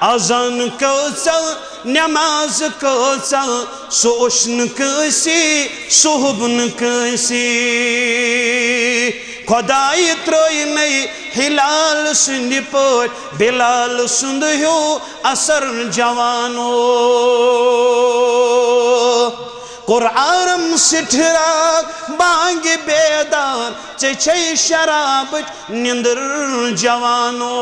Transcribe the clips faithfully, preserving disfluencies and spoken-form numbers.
اذان کۭژاہ، نماز کۭژاہ، سُہ اوس نہٕ کٲنٛسی، سُہ ہُب نہٕ کٲنٛسی۔ خۄدایہِ ترٛٲینَے ہلال سٕنٛدِ پٲٹھۍ بلال سُنٛد ہیوٗ اثر جوانو۔ قرآنم سٹھراک بانگہِ بیدار، ژےٚ چھے شرابٕچ نِندٕر جوانو۔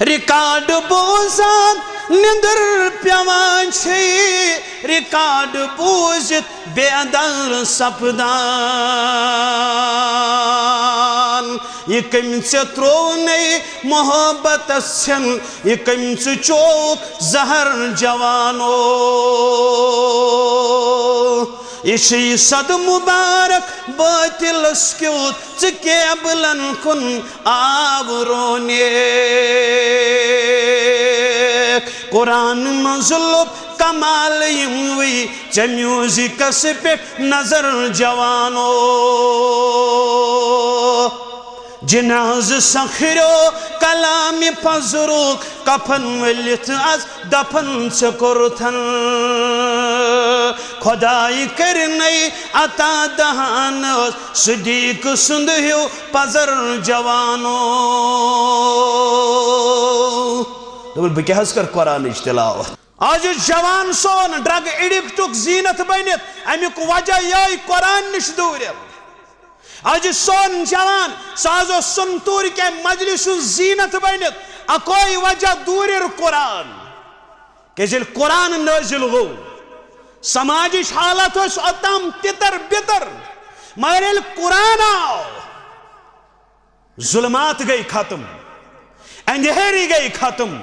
ریکارڈ بوزان نِندٕر پٮ۪وان چھے، ریکارڈ بوٗزِتھ بیدار سپدان۔ یہِ کٔمۍ ژےٚ ترٛوونَے محبتس ژھٮ۪ن، یہِ کٔمۍ ژٕ چووُکھ زہر جوانو۔ یہِ چھُ یہِ صد مبارک باطلس کیُتھ، ژٕ کیبلن کُن آو رونیک۔ قرآن منٛز لوٚب کمال یِموٕے، ژےٚ میوٗزکس پٮ۪ٹھ نظر جوانو۔ جنازٕ سکھریو کلامِ پزرُک، کفن ؤلِتھ از دفن ژےٚ کوٚرتھن۔ خۄدایہِ کٔرنَے عطا دہانس، صدیق سُنٛد ہیوٗ پزر جوانو۔ دوٚپُن، بہٕ کیٛاہ حظ کرٕ قرآنٕچ تلاوت؟ آز یُس جوان سون ڈرگ ایڈکٹُک زینت بٔنِتھ، اَمیُک وجہ یِہوٚے قرآن نِش دوٗرِتھ۔ آز یُس سون جوان، سُہ آز اوس سُنتوٗر کہِ مجلس ہُنٛد زینت بٔنِتھ، اَکوے وجہ دوٗرِر قرآن۔ کیٛازِ ییٚلہِ قرآن نٲزِل گوٚو، سماجٕچ حالت ٲس اوٚتام تِتر بِتر، مگر ییٚلہِ قرآن آو، ظلمات گٔے ختم، اندھیری گٔے ختم،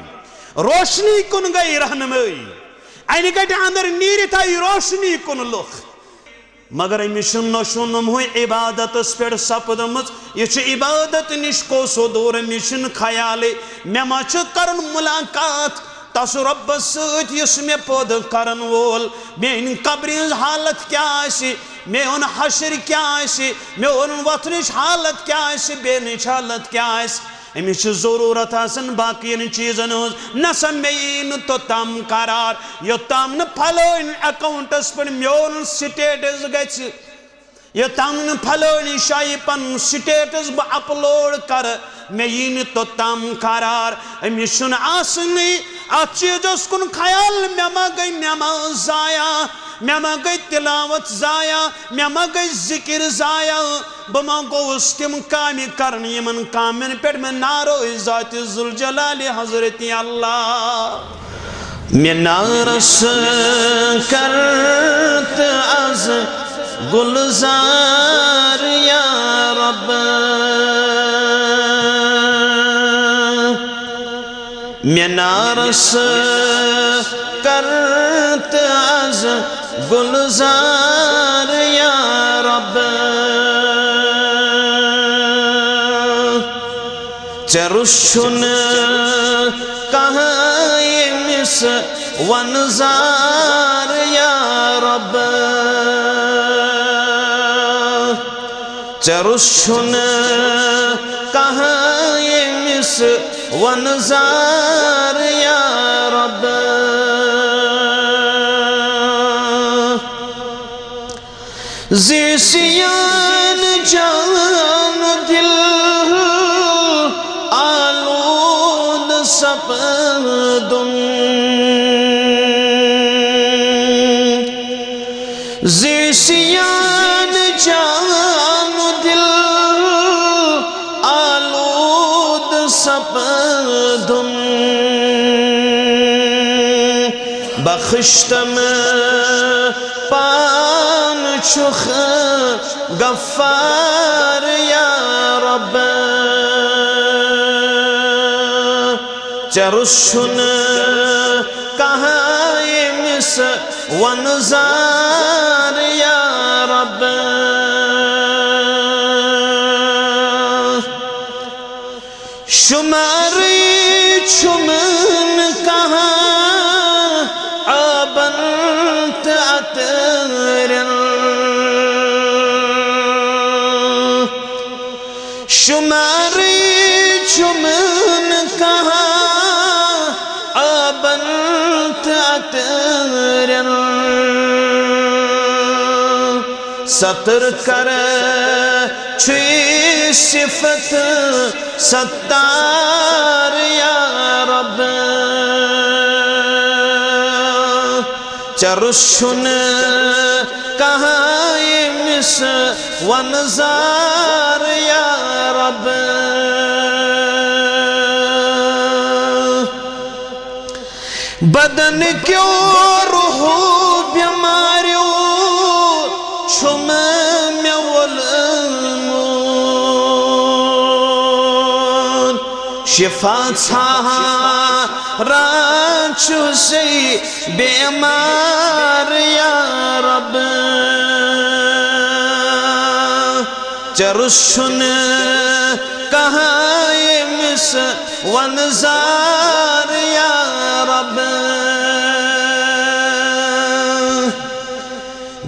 روشنی کُن گٔے رہنمٲیی۔ انہِ گٹہِ اندر نیٖرِتھ آیہِ روشنی کُن لُکھ۔ مگر أمِس چھُنہٕ نشو نموٕے عبادتس پٮ۪ٹھ سپدمٕژ۔ یہِ چھُ عبادت نِش کوسو دوٗر، أمِس چھُنہٕ خیالٕے، مےٚ ما چھُ کرُن ملاقات تس رۄبس سۭتۍ، یُس مےٚ پٲدٕ کرن وول۔ میٲنۍ قبرِ ہٕنٛز حالت کیٛاہ آسہِ؟ میون حشر کیٛاہ آسہِ، میون وۄتھنٕچ حالت کیٛاہ آسہِ، بیٚہنٕچ حالت کیٛاہ آسہِ۔ أمِس چھِ ضروٗرت آسان باقین چیٖزن ہٕنٛز۔ نہ سا مےٚ یی نہٕ توٚتام قرار، یوٚتام نہٕ پھلٲنۍ اکاؤنٹس پٮ۪ٹھ میون سٹیٹس گژھِ، یوٚتام نہٕ پھلٲنۍ جایہِ پنُن سٹیٹس بہٕ اپلوڈ کرٕ، مےٚ یی نہٕ توٚتام قرار۔ أمِس چھُنہٕ آسنٕے اتھ چیٖزس کُن خیال، مےٚ ما گٔے نماز ضایع، مےٚ ما گٔے تلاوت ضایع، مےٚ ما گٔے ذکر ضایع، بہٕ ما گوٚوُس تِم کامہِ کرنہٕ یِمن کامٮ۪ن پٮ۪ٹھ مےٚ ناراض ذاتِ ذوالجلالِ حضرتِ اللہ۔ مےٚ نارس کر تہٕ از گلزار یا رب۔ مےٚ نارس کر تہٕ از گلزار یا رب۔ ژےٚ روٚس چھُنہٕ کانٛہہ ییٚمِس وَنہٕ زار یا رب۔ ژےٚ روٚس چھُنہٕ کانٛہہ ییٚمِس وَنہٕ زار یا رب۔ زِ سیان جان دل آلود سپدُن۔ زِ سیان جان دل آلود سپدُن۔ بخشتم پان چھُکھ غفار یا رب۔ ژےٚ روٚس چھُنہٕ کانٛہہ ییٚمِس وَنہٕ زار یا رب۔ شمارٕے چھُم نہٕ کانٛہہ عٲبن تہٕ اَترٮ۪ن۔ شمارٕے چھُم نہٕ کانٛہہ آبن تہٕ عطرن، ستر کر چھُے صفت ستار یا رب۔ ژےٚ روٚس چھُنہٕ کانٛہہ ییٚمِس وَنزار یا رب۔ بدن کیو روح بیماریو چھُم مےٚ ووٚلمُت۔ شفا ژھانٛڈان چھُسے بیمار یا رب۔ ژےٚ روٚس چھُنہٕ کانٛہہ ییٚمِس وَنزار یا رب۔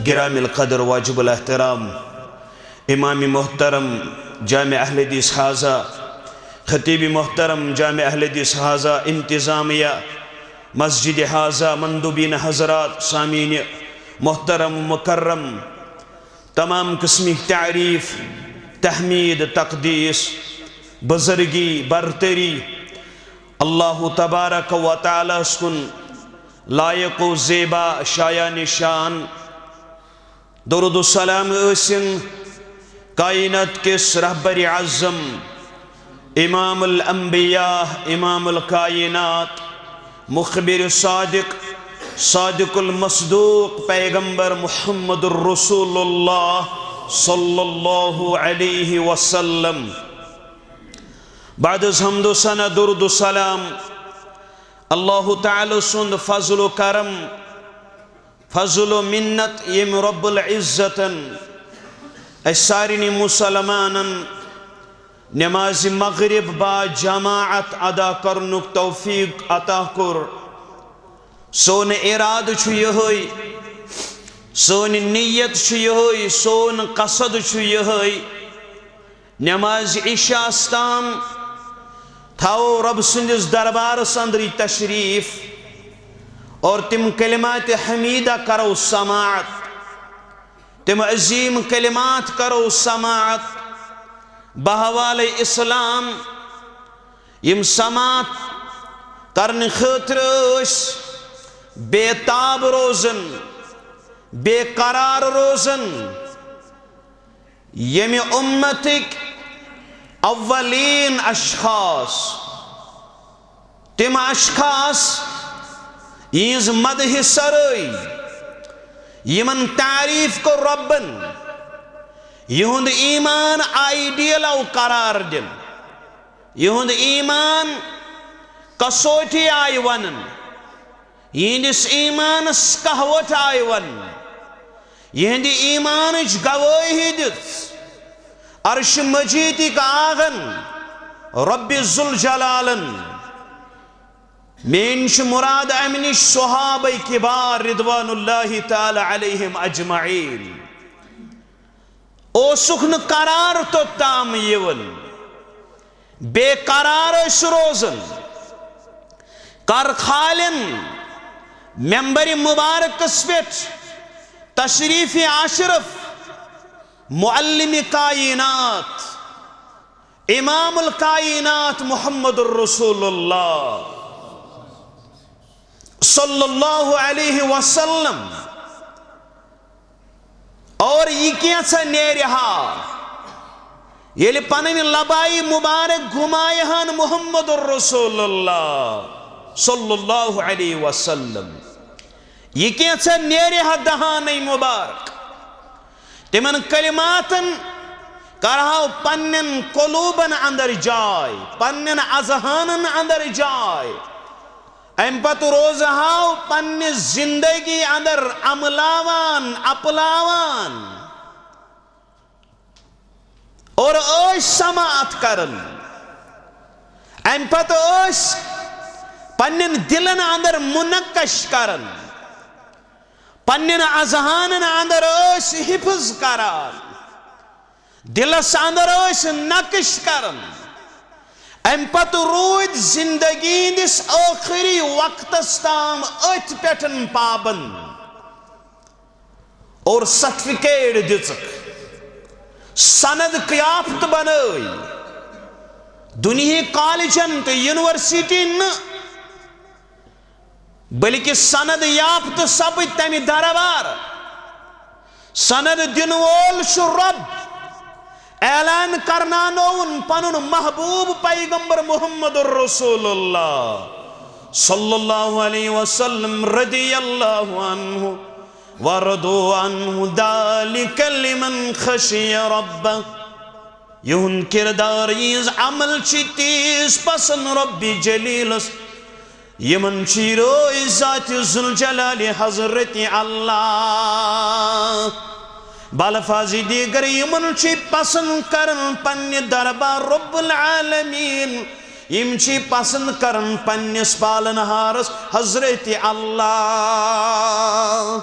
گرامی القدر واجب الاحترام امام محترم جامع اہل حدیث حاضہ، خطیب محترم جامع اہل حدیث حاضہ، انتظامیہ مسجد حاضہ، مندوبین حضرات، سامعین محترم مکرم، تمام قسمٕکۍ تعریف، تحمید، تقدیس، بزرگی، برتری اللہ تبارک و تعالیٰ ہس کُن لائق و زیبا، شایان شان۔ درود و سلام ٲسِن کائنات کِس رہبر اعظم، امام الانبیاء، امام الکائنات، مخبر صادق، صادق المصدوق، پیغمبر محمد الرسول اللہ صلی اللہ علیہ وسلم۔ بعد از حمد و ثنا، درود و سلام، اللہ تعالیٰ سُنٛد فضل و کرم، فضل و منت، ییٚمۍ رب العزتن اَسہِ سارنٕے مسلمانن نماز مغرب با جماعت ادا کرنُک توفیق عطا کوٚر۔ سون ارادٕ چھُ یِہوٚے، سٲنۍ نیت چھِ یِہوٚے، سون قصد چھُ یِہوٚے۔ نماز عشاء تام تھاوو رب سٕنٛدِس دربارس اندر یہِ تشریف اور تِم کلمات حمیدہ کرو سماعت، تِم عظیم کلمات کرو سماعت بحوالہ اسلام، یِم سماعت کرنہٕ خٲطرٕ ٲسۍ بے تاب روزان، بے قرار روزان۔ ییٚمہِ اُمتٕکۍ اولین اشخاص، تِم اشخاص یِہٕنٛز مدحِ سرٲے، یِمن تعریف کوٚر رۄبن، یِہُنٛد ایمان آیڈیل آو قرار دِنہٕ، یِہُنٛد ایمان کسوٹی آیہِ وننہٕ، یِہنٛدِس ایمانس قہوت آیہِ وننہٕ، یِہنٛدِ ایمانٕچ گوٲہی دِژ عرش مجیدٕکۍ آغن رب ذوالجلالن۔ میٲنۍ چھِ مراد امہِ نِش صحابہ کبار رضوان اللہ تعالی علیہم اجمعین۔ اوسُکھ نہٕ قرار توٚتام یِوان، بے قرار ٲسۍ روزان۔ کر کھالن ممبر مبارکس پٮ۪ٹھ تشریف اشرف معلم کائنات، امام الکائنات محمد الرسول اللہ صلی اللہ علیہ وسلم۔ اور یہِ کینٛژھا نیرِ ہا، ییٚلہِ پنٕنۍ لبایہِ مبارک گُمایہِ ہن محمد رسول اللہ صلی اللہ علیہ وسلم۔ یہِ کینٛژھا نیرِ ہا دہانٕے مبارک، تِمن کلماتن کرہاو پننٮ۪ن قلوبن اندر جاے، پننٮ۪ن اذہانن اندر جاے۔ امہِ پتہٕ روزہاو پننہِ زندگی اندر عملاوان، اپلاوان۔ اور ٲسۍ سماعت کران۔ امہِ پتہٕ ٲسۍ پننٮ۪ن دلن اندر منقش کران۔ پننٮ۪ن اذہانن اندر ٲسۍ حفظ کران۔ دلس اندر ٲسۍ نقش کران۔ امہِ پتہٕ روٗدۍ زندگی ہٕنٛدِس ٲخری وقتس تام أتھۍ پٮ۪ٹھ پابند اور سرٹیفکیٹ دِژٕکھ، سند یافتہٕ بنٲوۍ۔ دُنیہٕکۍ کالجن تہٕ یونیورسٹی نہٕ، بلکہ سند یافتہٕ سپٕدۍ تمہِ دربار۔ سند دِنہٕ وول چھُ رۄب۔ اعلان کرناونووُن پنُن محبوب پیغمبر محمد رسول اللہ صلی اللہ علیہ وسلم رضی اللہ عنہ ورضوا عنہ، ذلک لمن خشی ربہ۔ یِہُنٛد کردار، یِہٕنٛز عمل چھِ تیٖژ پسند رۄبِ جلیلس، یِمن چھِ روے ذاتِ ذوالجلالِ حضرتِ اللہ۔ بالفاظِ دیگر، یِمن چھِ پسند کران پننہِ دربار رب العالمین، یِم چھِ پسند کران پننِس پالن ہارس حضرتِ اللہ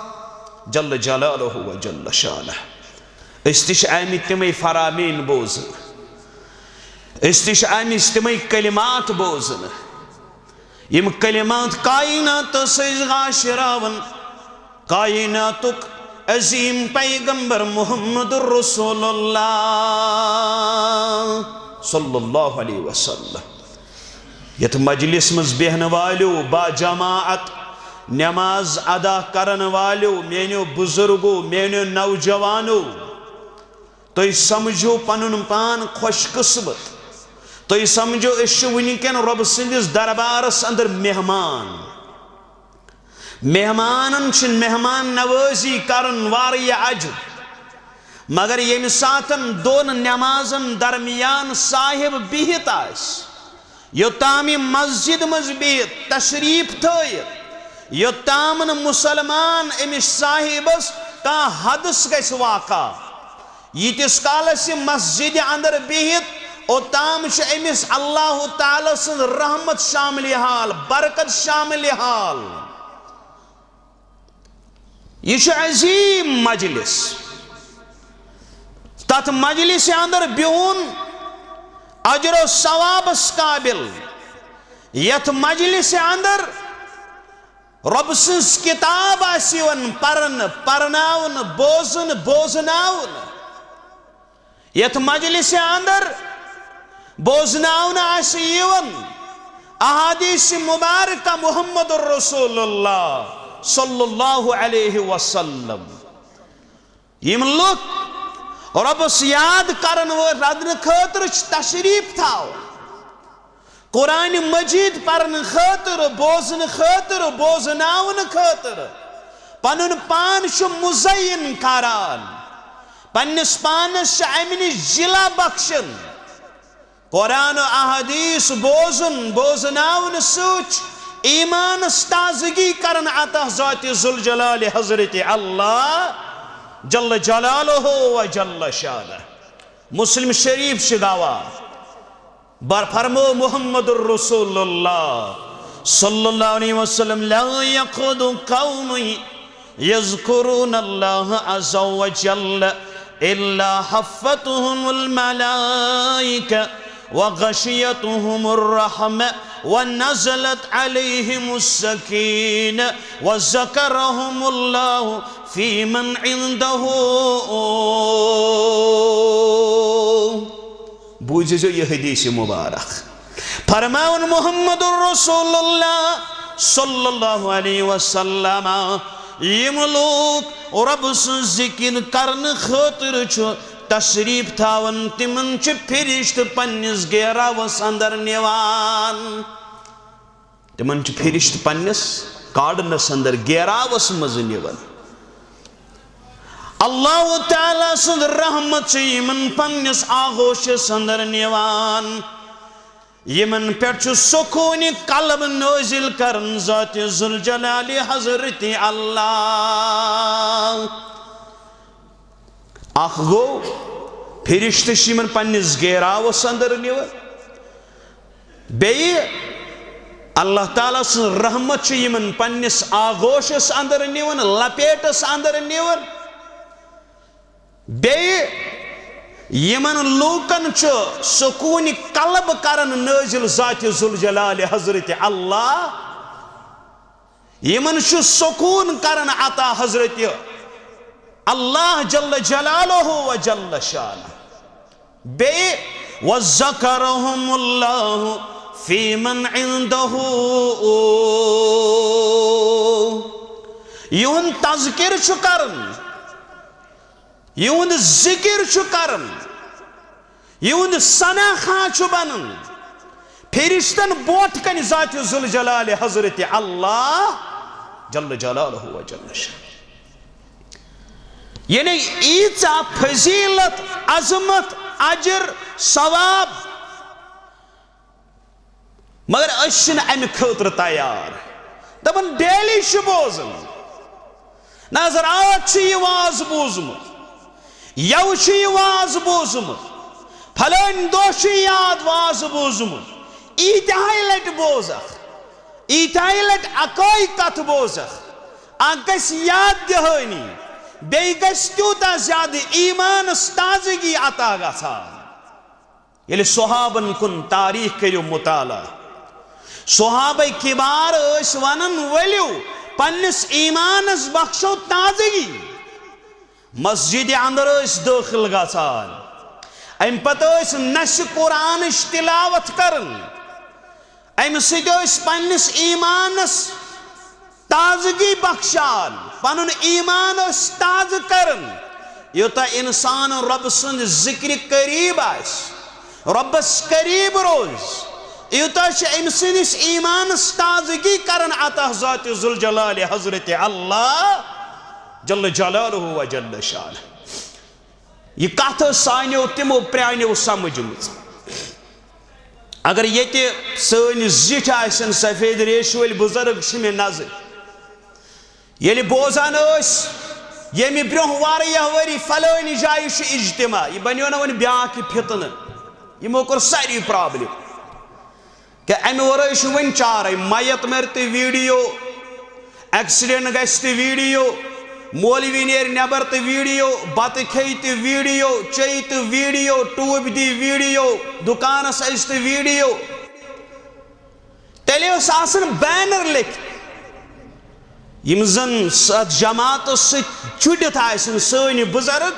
جل جلالہ و جل شانہ۔ أسۍ تہِ چھِ آمٕتۍ تِمے فرامین بوزنہٕ۔ أسۍ تہِ چھِ آمٕتۍ تِمے کلمات بوزنہٕ۔ یِم کلمات کائناتس ٲسۍ گاشراوان کائناتُک عظیم پیغمبر محمد رسول اللہ صلی اللہ علیہ وسلم۔ یتھ مجلس منٛز بیہن والیو، با جماعت نماز ادا کرن والیو، میانیو بزرگو، میانیو نوجوانو، تُہۍ سمجھو پنُن پان خوش قسمت۔ تُہۍ سمجھو أسۍ چھِ وٕنکٮ۪ن رۄبہٕ سٕنٛدِس دربارس اندر مہمان۔ مہمانن چھِ مہمان نوازی کرُن واریاہ عجب۔ مگر ییٚمہِ ساتن دۄن نمازن درمیان صاحب بِہِتھ آسہِ، یوٚتام یہِ مسجد منٛز بِہِتھ تشریف تھٲیِتھ، یوٚتام نہٕ مسلمان أمِس صاحبس کانٛہہ حدث گژھِ واقع، ییٖتِس کالس یہِ مسجد اندر بِہِتھ، اوٚتام چھِ أمِس اللہ تعالیٰ سٕنٛز رحمت شاملِ حال، برکت شاملِ حال۔ یہِ چھُ عظیم مجلس۔ تتھ مجلسِ اندر بِہُن اجر و ثوابس قابل۔ یتھ مجلسِ اندر رۄبہٕ سٕنٛز کتاب آسہِ یِوان پرنہٕ، پرناونہٕ، بوزنہٕ، بوزناونہٕ۔ یتھ مجلسِ اندر بوزناونہٕ آسہِ یِوان احادیث مبارکہ محمد رسول اللہ صلی اللہ علیہ وسلم۔ یِم لُکھ رۄبس یاد کرن وٲلۍ، رٹنہٕ خٲطرٕ چھِ تشریف تھاوان۔ قرآن مجید پرنہٕ خٲطرٕ، بوزنہٕ خٲطرٕ، بوزناونہٕ خٲطرٕ پنُن پان چھُ مزین کران۔ پننِس پانس چھِ امہِ نِش جلا بخشان۔ قرآن و احادیث بوزُن، بوزناونہٕ سۭتۍ چھُ ایمانس تازگی کران عطا ذاتِ ذوالجلالِ حضرتِ اللہ جل جلالہ و جل شانہ۔ مسلم شریف چھِ گواہ۔ بر فرمو محمد رسول اللہ صلی اللہ علیہ وسلم، لا يقعد قوم يذكرون الله عز وجل إلا حفتهم الملائكة وغشيتهم الرحمة ونزلت عليهم السكينة وذكرهم الله فيمن عنده۔ بوٗزِو یہِ حدیث مبارک۔ فرماوُن محمد رسول اللہ صلی اللہ علیہ وسلم، یِم لوٗکھ رۄب سٕنٛز ذِکِر کرنہٕ خٲطرٕ چھُ تشریٖف تھاوان، تِمن چھِ فرشتہٕ پننِس گیراوس اندر نِوان۔ تِمن چھِ فرشتہٕ پننِس کارڈنس اندر، گیراوس منٛز نِوان۔ اللہ تعالیٰ سٕنٛز رحمت چھِ یِمن پننِس آغوشس اندر نِوان۔ یِمن پٮ۪ٹھ چھُ سکوٗنِ قلب نٲزِل کران ذاتِ ذوالجلالِ حضرتِ اللہ۔ اکھ گوٚو، فرشتہٕ چھِ یِمن پننِس گیراوس اندر نِوان۔ بیٚیہِ اللہ تعالیٰ سٕنٛز رحمت چھِ یِمن پننِس آغوشس اندر نِوان، لپیٹس اندر نِوان۔ بیٚیہِ یِمن لوٗکن چھُ سکوٗنِ قلب کران نٲزِل ذاتِ ذوالجلالِ حضرت اللہ۔ یِمن چھُ سکوٗن کران عطا حضرت اللہ جل جلالہ و جل شانہ۔ بیٚیہِ، وَذَكَرَهُمُ اللَّهُ فِي مَنْ عِنْدَهُ۔ یِہُنٛد تذکر چھُ کران، یِہُنٛد ذکر چھُ کران، یِہُنٛد ثنا خواں چھُ بنان فرشتن برونٛٹھ کنہِ ذاتِ ذوالجلالِ حضرت اللہ جل جلالہ و جل شانہ۔ یعنی، ییٖژاہ فضیلت، عظمت، اجر، ثواب، مگر أسۍ چھِنہٕ اَمہِ خٲطرٕ تیار۔ دَپان، ڈیلی چھِ بوزان، نہ حظ، راتھ چھُ یہِ واز بوٗزمُت، یَوٕ چھُ یہِ واز بوٗزمُت، پھلٲنۍ دۄہ چھُ یاد واز بوٗزمُت۔ ییٖتیٛاہَے لَٹہِ بوزَکھ، ییٖتیٛاہَے لَٹہِ اَکٲے کَتھ بوزَکھ، اَکھ گژھِ یاد دِہٲنی، بیٚیہِ گژھِ تیوٗتاہ زیادٕ ایٖمانَس تازگی عطا گژھان۔ ییٚلہِ صحابن کُن تاریخ کٔرِو مطالعہ، صحابہ کبار ٲسۍ ونان، "ؤلِو، پننِس ایمانس بخشو تازگی۔" مسجد اندر ٲسۍ دٲخل گژھان، امہِ پتہٕ ٲسۍ نسِ قرآنٕچ تلاوت کران، امہِ سۭتۍ ٲسۍ پننِس ایمانس تازگی بخشان، پنُن ایمان ٲسۍ تازٕ کران۔ یوٗتاہ انسان رۄب سٕنٛدِ ذکرِ قریب آسہِ، رۄبس قریب روزِ، یوٗتاہ چھِ أمۍ سٕنٛدِس ایمانس تازگی کران عطا ذاتِ ذوالجلالِ حضرت اللہ جل جلالہ و جل شانہ۔ یہِ کتھ ٲس سانیو تِمو پرٛانیو سمجھمٕژ۔ اگر ییٚتہِ سٲنۍ زِٹھۍ آسن، سفید ریشہِ وٲلۍ بُزرگ چھِ مےٚ نظر، ییٚلہِ بوزان ٲسۍ، ییٚمہِ برٛونٛہہ واریاہ ؤری فلٲنہِ جایہِ چھُ اجتماع، یہِ بنیو نہ وۄنۍ بیٛاکھ یہِ فتنہٕ، یِمو کوٚر ساروی پرابلم۔ کہ امہِ ورٲے چھُ وۄنۍ چارے، میت مرِ تہٕ ویڈیو، ایکسیڈنٹ گژھِ تہٕ ویڈیو، مولوی نیرِ نٮ۪بر تہٕ ویڈیو، بتہٕ کھیٚیہِ تہٕ ویڈیو، چیٚیہِ تہٕ ویڈیو، ٹوٗپۍ دی ویڈیو، دُکانس اژِ تہٕ ویڈیو۔ تیٚلہِ اوس آسان بینر لیکھِتھ، یِم زن اتھ جماعتس سۭتۍ جُڑِتھ آسن سٲنۍ بُزرگ۔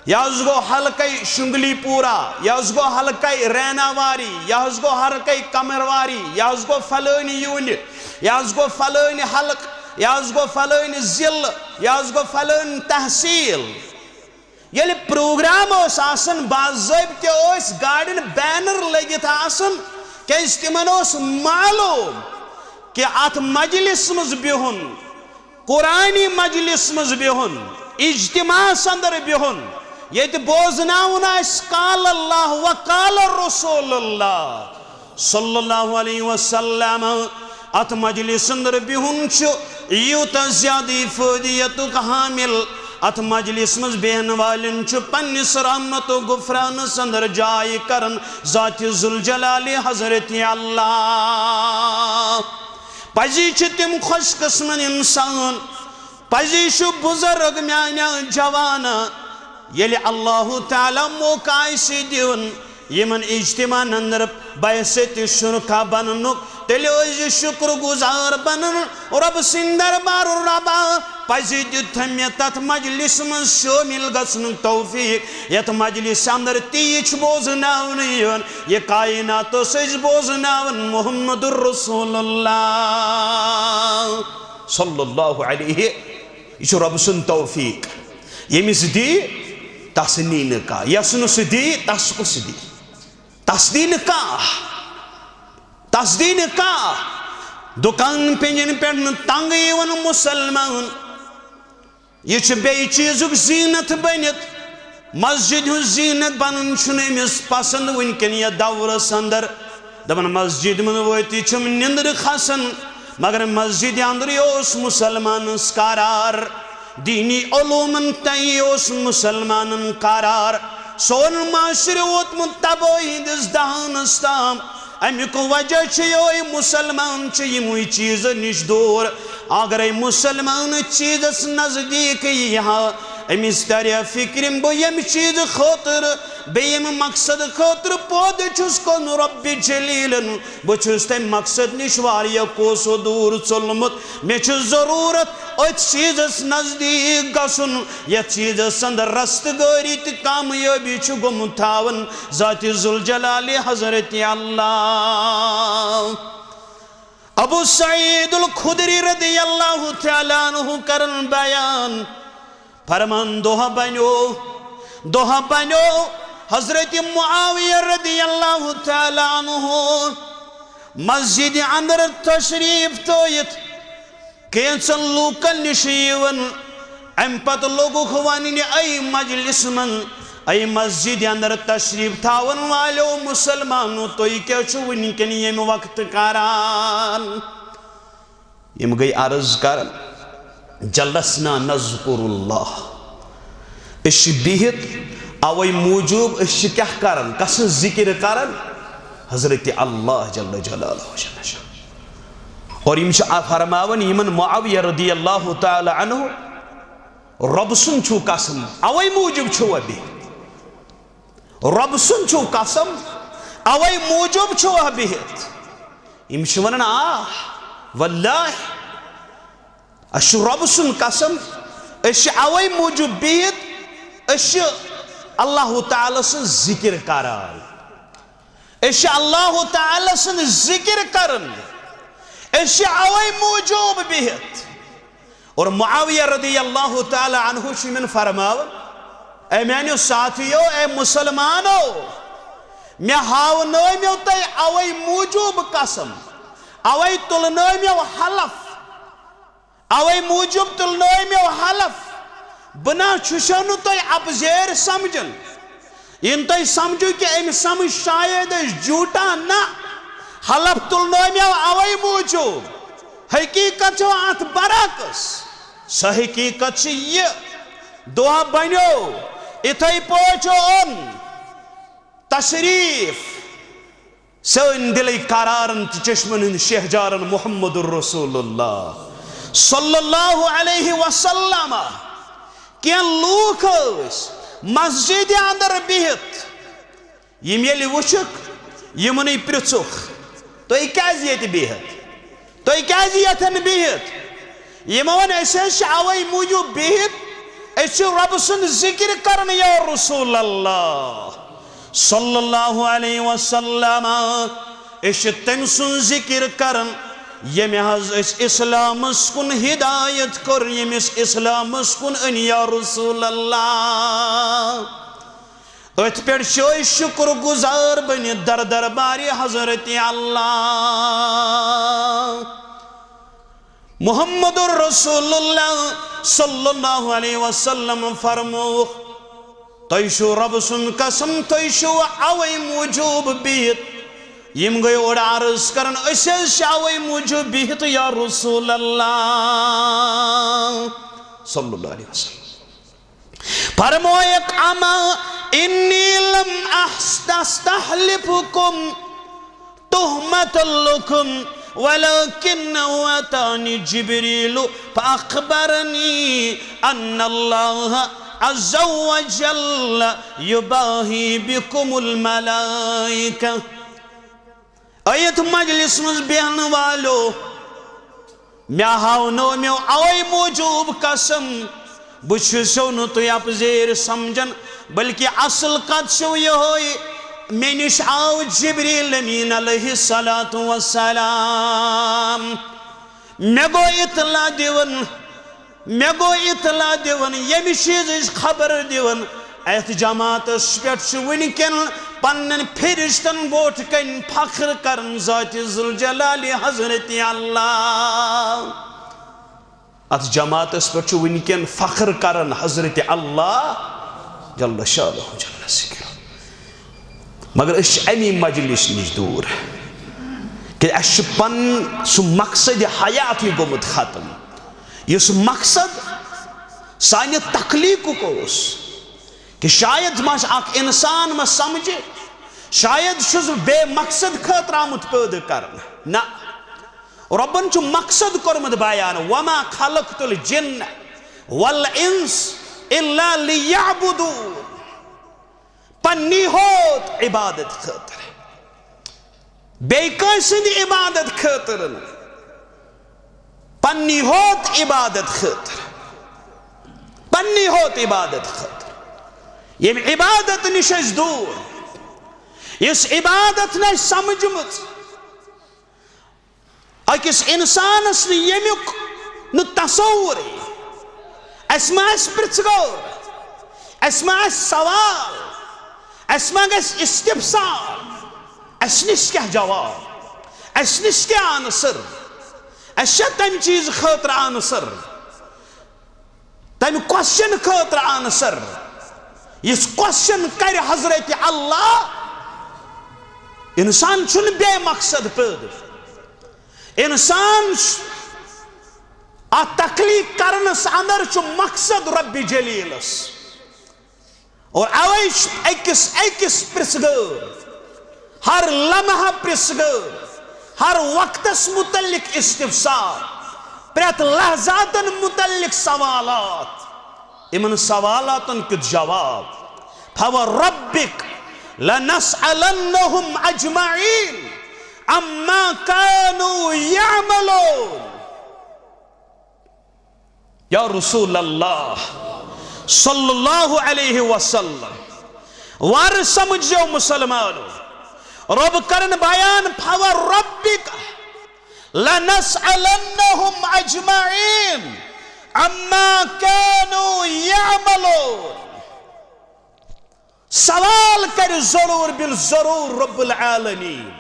یہِ حظ گوٚو حلقے شنگلی پورہ، یہِ حظ گوٚو حلقے ریناواری، یہِ حظ گوٚو حلقے کمرواری، یہِ حظ گوٚو فلٲنۍ یوٗنٹ، یہِ حظ گوٚو فلٲنۍ حلقہٕ، یہِ حظ گوٚو فلٲنۍ ضلعہٕ، یہِ حظ گوٚو فلٲنۍ تحصیل۔ ییٚلہِ پروگرام اوس آسان، باضٲبطہٕ ٲسۍ گاڑٮ۪ن بینر لٔگِتھ آسان، کیازِ تِمن اوس معلوم کہِ اتھ مجلس منٛز بِہُن، قرآنی مجلس منٛز بِہُن، اجتماعس اندر بِہُن، ییٚتہِ بوزناوُن آسہِ قال اللہ و قال رسول اللہ صلی اللہ علیہ وسلم۔ اتھ مجلس اندر بِہُن چھُ یوٗتاہ زیادٕ فٲیدٕ یتُک حامل۔ اتھ مجلس منٛز بیہن والٮ۪ن چھُ پننِس رحمت و غفرانس اندر جاے کران ذاتِ ذوالجلالِ حضرت اللہ۔ پزی چھِ تِم خوش قسمت انسان، پزی چھُ بُزرگ میانیو جوانو، ییٚلہِ اللہ تعالیٰ موقع آسہِ دِوان یِمن اجتماعن اندر بحیثیت شرکا بننُک، تیٚلہِ ٲسۍ زِ شُکر گُزار بنان رۄب سٕنٛدِ دربار، رۄبا، پزی دیُت مےٚ تتھ مجلس منٛز شٲمِل گژھنُک توفیق، یتھ مجلس اندر تیٖژ بوزناونہٕ یِوان، یہِ کائناتس ٲسۍ بوزناوان محمد رسول اللہ صلی اللہ علیہ۔ یہِ چھُ رۄب سُنٛد توفیق، ییٚمِس دی تس نی نہٕ کانٛہہ، یس نہٕ سُہ دی تس کُس دی؟ تس دی نہٕ کانٛہہ، تس دی نہٕ کانٛہہ۔ دُکان پینجن پٮ۪ٹھ نہٕ تنگ یِوان مُسلمان۔ یہِ چھُ بیٚیہِ چیٖزُک زیٖنت بٔنِتھ۔ مسجد ہُنٛد زیٖنت بنُن چھُنہٕ أمِس پسند وٕنکٮ۪ن یتھ دورس اندر۔ دپان، مسجد منٛز وٲتِتھ چھُم نِندرِ کھسان، مگر مسجد اندرٕے اوس مُسلمانس قرار، دینی علومن تام اوس مُسلمانن قرار۔ سون معاشرٕ ووتمُت تبٲہی ہٕنٛدِس دہانس تام۔ امیُک وجہ چھُ یِہوٚے، مُسلمان چھِ یِموٕے چیٖزو نِش دوٗر۔ اگرے مُسلمان چیٖزس نزدیٖک یی ہا، أمِس ترِ فِکرِ، بہٕ ییٚمہِ چیٖزٕ خٲطرٕ، بیٚیہِ ییٚمہِ مقصدٕ خٲطرٕ پٲدٕ چھُس کوٚرمُت رۄبِ جلیٖلَن، بہٕ چھُس تَمہِ مقصد نِش واریاہ کوسو دوٗر ژوٚلمُت۔ مےٚ چھُ ضروٗرت أتھۍ چیٖزَس نزدیٖک گژھُن، یَتھ چیٖزَس اندر رستگٲری تہٕ کامیٲبی چھُ گوٚمُت تھاوان ذاتِ ذوالجلالِ حضرتِ اللہ۔ ابو سعید الخدری رضی اللہ تعالیٰ عنہ کرن بیان، فرمان، دۄہ بنیو، دۄہ بنیو حضرت معاویہ رضی اللہ تعالیٰ عنہ مسجد اندر تشریف تھٲیِتھ کینٛژن لوٗکن نِش یِوان۔ امہِ پتہٕ لوٚگُکھ وننہِ، اے مجلس منٛز، اے مسجد اندر تشریف تھاون والیو مسلمانو، تُہۍ کیٛاہ چھِو وٕنکیٚن ییٚمہِ وقتہٕ کران؟ یِم گٔے عرض کران، جلسنا نذکر اللہ، أسۍ چھِ بِہِتھ اوے موٗجوٗب، أسۍ چھِ کیٛاہ کران؟ کسٕنٛز ذِکِر کران؟ حضرت اللہ جل جلالہ جل شانہ۔ اور یِم چھِ آ فرماوان، یِمن معاویہ رضی اللہ تعالیٰ عنہ رۄب سُنٛد چھُو قسم، اوے موٗجوٗب چھُوا بِہِتھ۔ رۄب سُنٛد چھُو قسم، اوے موٗجوٗب چھُوا بِہِتھ۔ یِم چھِ وَنان، آ، واللہ، اَسہِ چھُ رۄب سُنٛد قسم، أسۍ چھِ اوے موٗجوٗب بِہِتھ، أسۍ چھِ اللہ تعالیٰ سٕنٛز ذِکِر کران۔ أسۍ چھِ اللہ تعالیٰ سٕنٛز ذِکِر کران۔ أسۍ چھِ اوے موٗجوٗب بِہِتھ۔ اور معاویہ رضی اللہ تعالیٰ عنہ چھُ یِمن فرماوان، اے میانیو ساتھیو، اے مسلمانو، مےٚ ہاونٲومیو تۄہہِ اوے موٗجوٗب قسم، اوے تُلنٲومیو حلف، اوے موٗجوٗب تُلنٲومیو حلف۔ بہٕ نہ چھُسو نہٕ تۄہہِ اپزیٲرۍ سمجھان۔ یِن تُہۍ سمجھو کہِ أمۍ سمجھ شاید أسۍ جھوٗٹا، نہ، حلف تُلنٲومیو اوے موٗجوٗب۔ حقیٖقت چھو اتھ برعکس۔ سۄ حقیٖقت چھِ یہِ، دۄہ بنیو، اِتھے پٲٹھۍ اوٚن تشریٖف سٲنۍ دِلٕے قرارن تہٕ چشمن ہٕنٛدۍ شہجارن محمد رسول اللہ صلی اللہ علیہ وسلم۔ کینٛہہ لوٗکھ ٲسۍ مسجدِ اندر بِہِتھ، یِم ییٚلہِ وٕچھُکھ، یِمنٕے پرٛژھُکھ، تُہۍ کیٛازِ ییٚتہِ بِہِتھ؟ تُہۍ کیٛازِ ییٚتٮ۪ن بِہِتھ؟ یِمو ووٚن، أسۍ حظ چھِ اَوَے موٗجوٗب بِہِتھ، أسۍ چھِ رۄبہٕ سُنٛد ذِکِر کران، یا رسول اللہ صلی اللہ علیہ وسلم۔ أسۍ چھِ تٔمۍ سُنٛد ذِکِر کران، ییٚمۍ حظ أسۍ اِسلامَس کُن ہدایت کوٚر، ییٚمِس اِسلامَس کُن أنۍ، یا رسول اللہ۔ أتھۍ پٮ۪ٹھ چھِ أسۍ شُکر گُزار بٔنِتھ در دربارِ حضرت اللہ۔ محمد رسول اللہ صلی اللہ علیہ وسلم فرموو، تۄہہِ چھُو رۄبہٕ سُنٛد قسم، تُہۍ چھِو اَوَے موٗجوٗب بِہِتھ۔ یِم گٔے اورٕ عرض کران، أسۍ حظ چھِ اَوَے موٗجوٗب بِہِتھ، یا رسول اللہ صلی اللہ علیہ وسلم۔ فرمویکھ، اما انی لم احس-، استحلفکم تہمة لکم ولکنہ اتانی جبریل فاخبرنی ان اللہ عز وجل یباہی بکم الملائکہ۔ أتھۍ مجلس منٛز بیہن والو، مےٚ ہاونٲومیو اوے موٗجوٗب قسم، بہٕ چھُسو نہٕ تُہۍ اپزیٲرۍ سمجھان، بلکہِ اصل کتھ چھو یِہوٚے، مےٚ نِش آو جبریل امین علیہ الصلوۃ والسلام۔ مےٚ گوٚو اطلاع دِوان، مےٚ گوٚو اطلاع دِوان، ییٚمہِ چیٖزٕچ خبر دِوان، یتھ جماعتس پٮ۪ٹھ چھُ وٕنکٮ۪ن پننٮ۪ن فرشتن برونٛٹھ کنہِ فخر کران ذاتِ ذوالجلالِ حضرت اللہ۔ اتھ جماعتس پٮ۪ٹھ چھُ وٕنکٮ۪ن فخر کران حضرت اللہ جل شانہ جل ذکرہ۔ مگر أسۍ چھِ اَمی مجلس نِش دوٗر، کہِ اَسہِ چھُ پَنُن سُہ مقصد حیاتی گوٚمُت ختم، یُس مقصد سانہِ تخلیٖقُک اوس، کہِ شاید ما چھُ اکھ اِنسان ما سمجھِ، شاید چھُس بہٕ بے مقصد خٲطرٕ آمُت پٲدٕ کرنہٕ۔ نہ، رۄبن چھُ مقصد کوٚرمُت بیان، وما خلقت الجن والانس الا لیعبدون، پننی ہوت عبادت خٲطرٕ، بیٚیہِ کٲنٛسہِ ہٕنٛدِ عبادت خٲطرٕ نہٕ، پننی ہوت عبادت خٲطرٕ، پننی ہوت عبادت خٲطرٕ۔ ییٚمہِ عبادت نِش ٲسۍ دوٗر، یُس عبادت نہٕ اَسہِ سمجھمٕژ، أکِس اِنسانَس نہٕ ییٚمیُک نہٕ تصورٕے۔ اَسہِ ما آسہِ پرٛژھ غٲر، اَسہِ ما آسہِ سوال، اَسہِ ما گژھِ استفسار، اَسہِ نِش کیٛاہ جواب، اَسہِ نِش کیٛاہ آنسر، اَسہِ چھا تَمہِ چیٖزٕ خٲطرٕ آنسر؟ تمہِ کوسچن خٲطرٕ آنسر، یُس کوسچن کرِ حضرت اللہ۔ انسان چھُنہٕ بے مقصد پٲدٕ۔ انسان چھُ، اتھ تخلیق کرنس اندر چھُ مقصد رب جلیلس۔ اور اوے چھُ أکِس أکِس پرژھ گٲر، ہر لمحہ پرژھ گٲر، ہر وقتس متعلق استفسار، پرٛٮ۪تھ لحظاتن متعلق سوالات۔ یِمن سوالاتن کیُتھ جواب؟ فوربک لنسألنهم اجمعین عما كانوا يعملون۔ یا رسول اللہ صلی اللہ علیہ وسلم، وار سمجھو مسلمانو، رب کرن بیان، فوربک لنسألنهم اجمعین عما كانوا يعملون۔ سوال کرِ ضرور بالضرور رب العالمین۔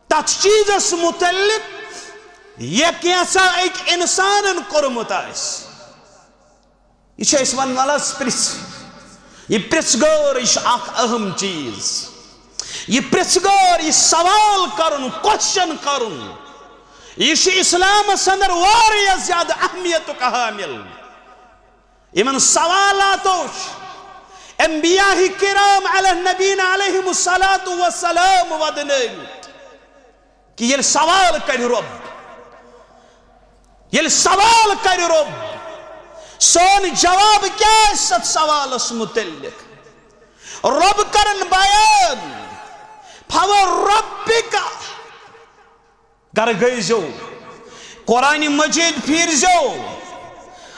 تتھ چیزس متعلق یہِ کینٛژھا أکۍ انسانن کوٚرمُت آسہِ۔ یہِ چھِ أسۍ ونان، وَلہٕ حظ پرژھ۔ یہِ پرژھ گٲر، یہِ چھُ اکھ اہم چیز۔ یہِ پرژھ گٲر، یہِ سوال کرُن، کوسچن کرُن، یہِ چھُ اسلامس اندر واریاہ زیادٕ اہمیتُک حامل۔ یِمن سوالاتو چھُ انبیاء کرام علی نبینا علیہم الصلوۃ والسلام ودنٲومٕتۍ، کہِ ییٚلہِ سوال کرِ رۄب، ییٚلہِ سوال کرِ رۄب، سون جواب کیٛاہ آسہِ اتھ سوالس متعلق؟ رۄب کرن بیان، فوربک، گرٕ گٔژھۍزیو، قرآن مجید پھیرزیو۔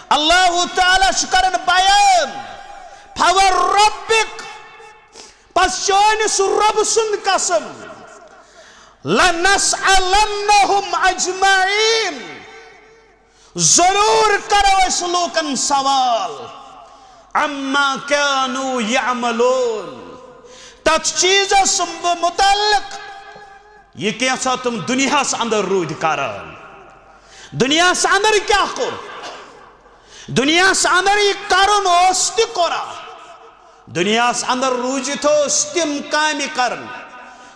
اللہ تعالیٰ چھُ کران بیان، فوربک، پس چٲنِس رۄب سُنٛد قسم، لنسألنهم اجمعین، ضرور کرو أسۍ لوٗکن سوال، عما كانوا يعملون، تتھ چیزس متعلق، یہِ کینٛژھا تِم دُنیاہس اندر روٗدۍ کران۔ دُنیاہس اندر کیٛاہ کوٚر؟ دُنیاہس اندر یہِ کرُن اوس تہِ کوٚرا؟ دُنیاہس اندر روٗزِتھ اوس تِم کامہِ کرٕنۍ،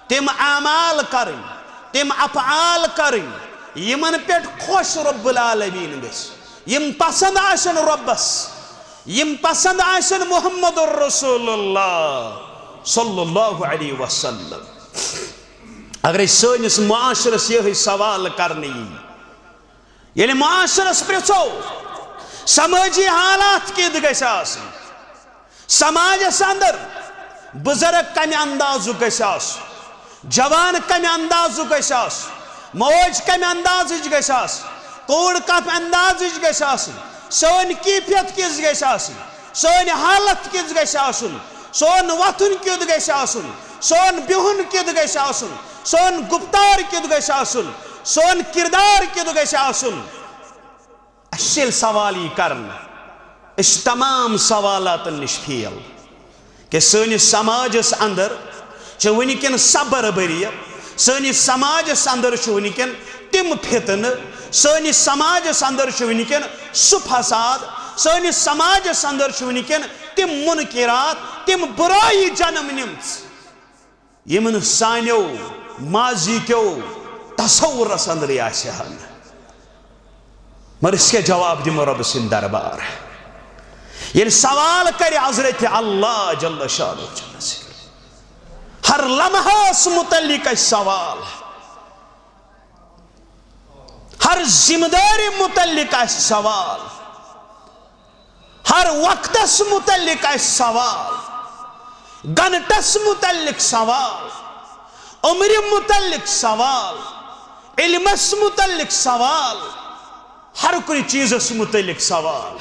تِم اعمال کرٕنۍ، تِم افعال کرٕنۍ، یِمن پٮ۪ٹھ خۄش رب العالمین گژھِ، یِم پسند آسن رۄبس، یِم پسند آسن محمد رسول اللہ صلی اللہ علیہ وسلم۔ اگرے سٲنِس معاشرس یِہوٚے سوال کرنہٕ یی، ییٚلہِ معاشرس پرژھو، سمٲجی حالات کِتھ گژھِ آسٕنۍ، سماجس اندر بُزرگ کمہِ اندازُک گژھِ آسُن، جوان کمہِ اندازُک گژھِ آسُن، موج کمہِ اندازٕچ گژھِ آسٕنۍ، کوٗر کمہِ اندازٕچ گژھِ آسٕنۍ، سٲنۍ کیفیت کِژھ گژھِ آسٕنۍ، سٲنۍ حالت کِژھ گژھِ آسُن، سون وۄتھُن کیُتھ گژھِ آسُن، سون بِہُن کیُتھ گژھِ آسُن، سون گُفتار کیُتھ گژھِ آسُن، سون کردار کیُتھ گژھِ آسُن۔ اَسہِ ییٚلہِ سوال یی کرنہٕ، أسۍ چھِ تمام سوالاتن نِش فیل۔ کہِ سٲنِس سماجس اندر چھِ وٕنکٮ۪ن سۄ بربریت، سٲنِس سماجس اندر چھِ وٕنکٮ۪ن تِم فتنہٕ، سٲنِس سماجس اندر چھِ وٕنکٮ۪ن سُہ فساد، سٲنِس سماجس اندر چھِ وٕنکٮ۪ن تِم منکرات، تِم بُرٲیی جنم نِمژٕ، یِم نہٕ سانیو ماضی کیو تصورس اندرٕے آسہِ ہا نہٕ۔ مگر أسۍ کیٛاہ جواب دِمو رۄبہٕ سٕنٛدِ دربار؟ ییٚلہِ سوال کرِ حضرت اللہ جل شانہ جل ذکر، ہر لمحس متعلق آسہِ سوال، ہر ذمہ دٲری متعلق آسہِ سوال، ہر وقتس متعلق آسہِ سوال، گھنٹس متعلق سوال، عمرِ متعلق سوال، علمس متعلق سوال، ہر کُنہِ چیزس متعلق سوال۔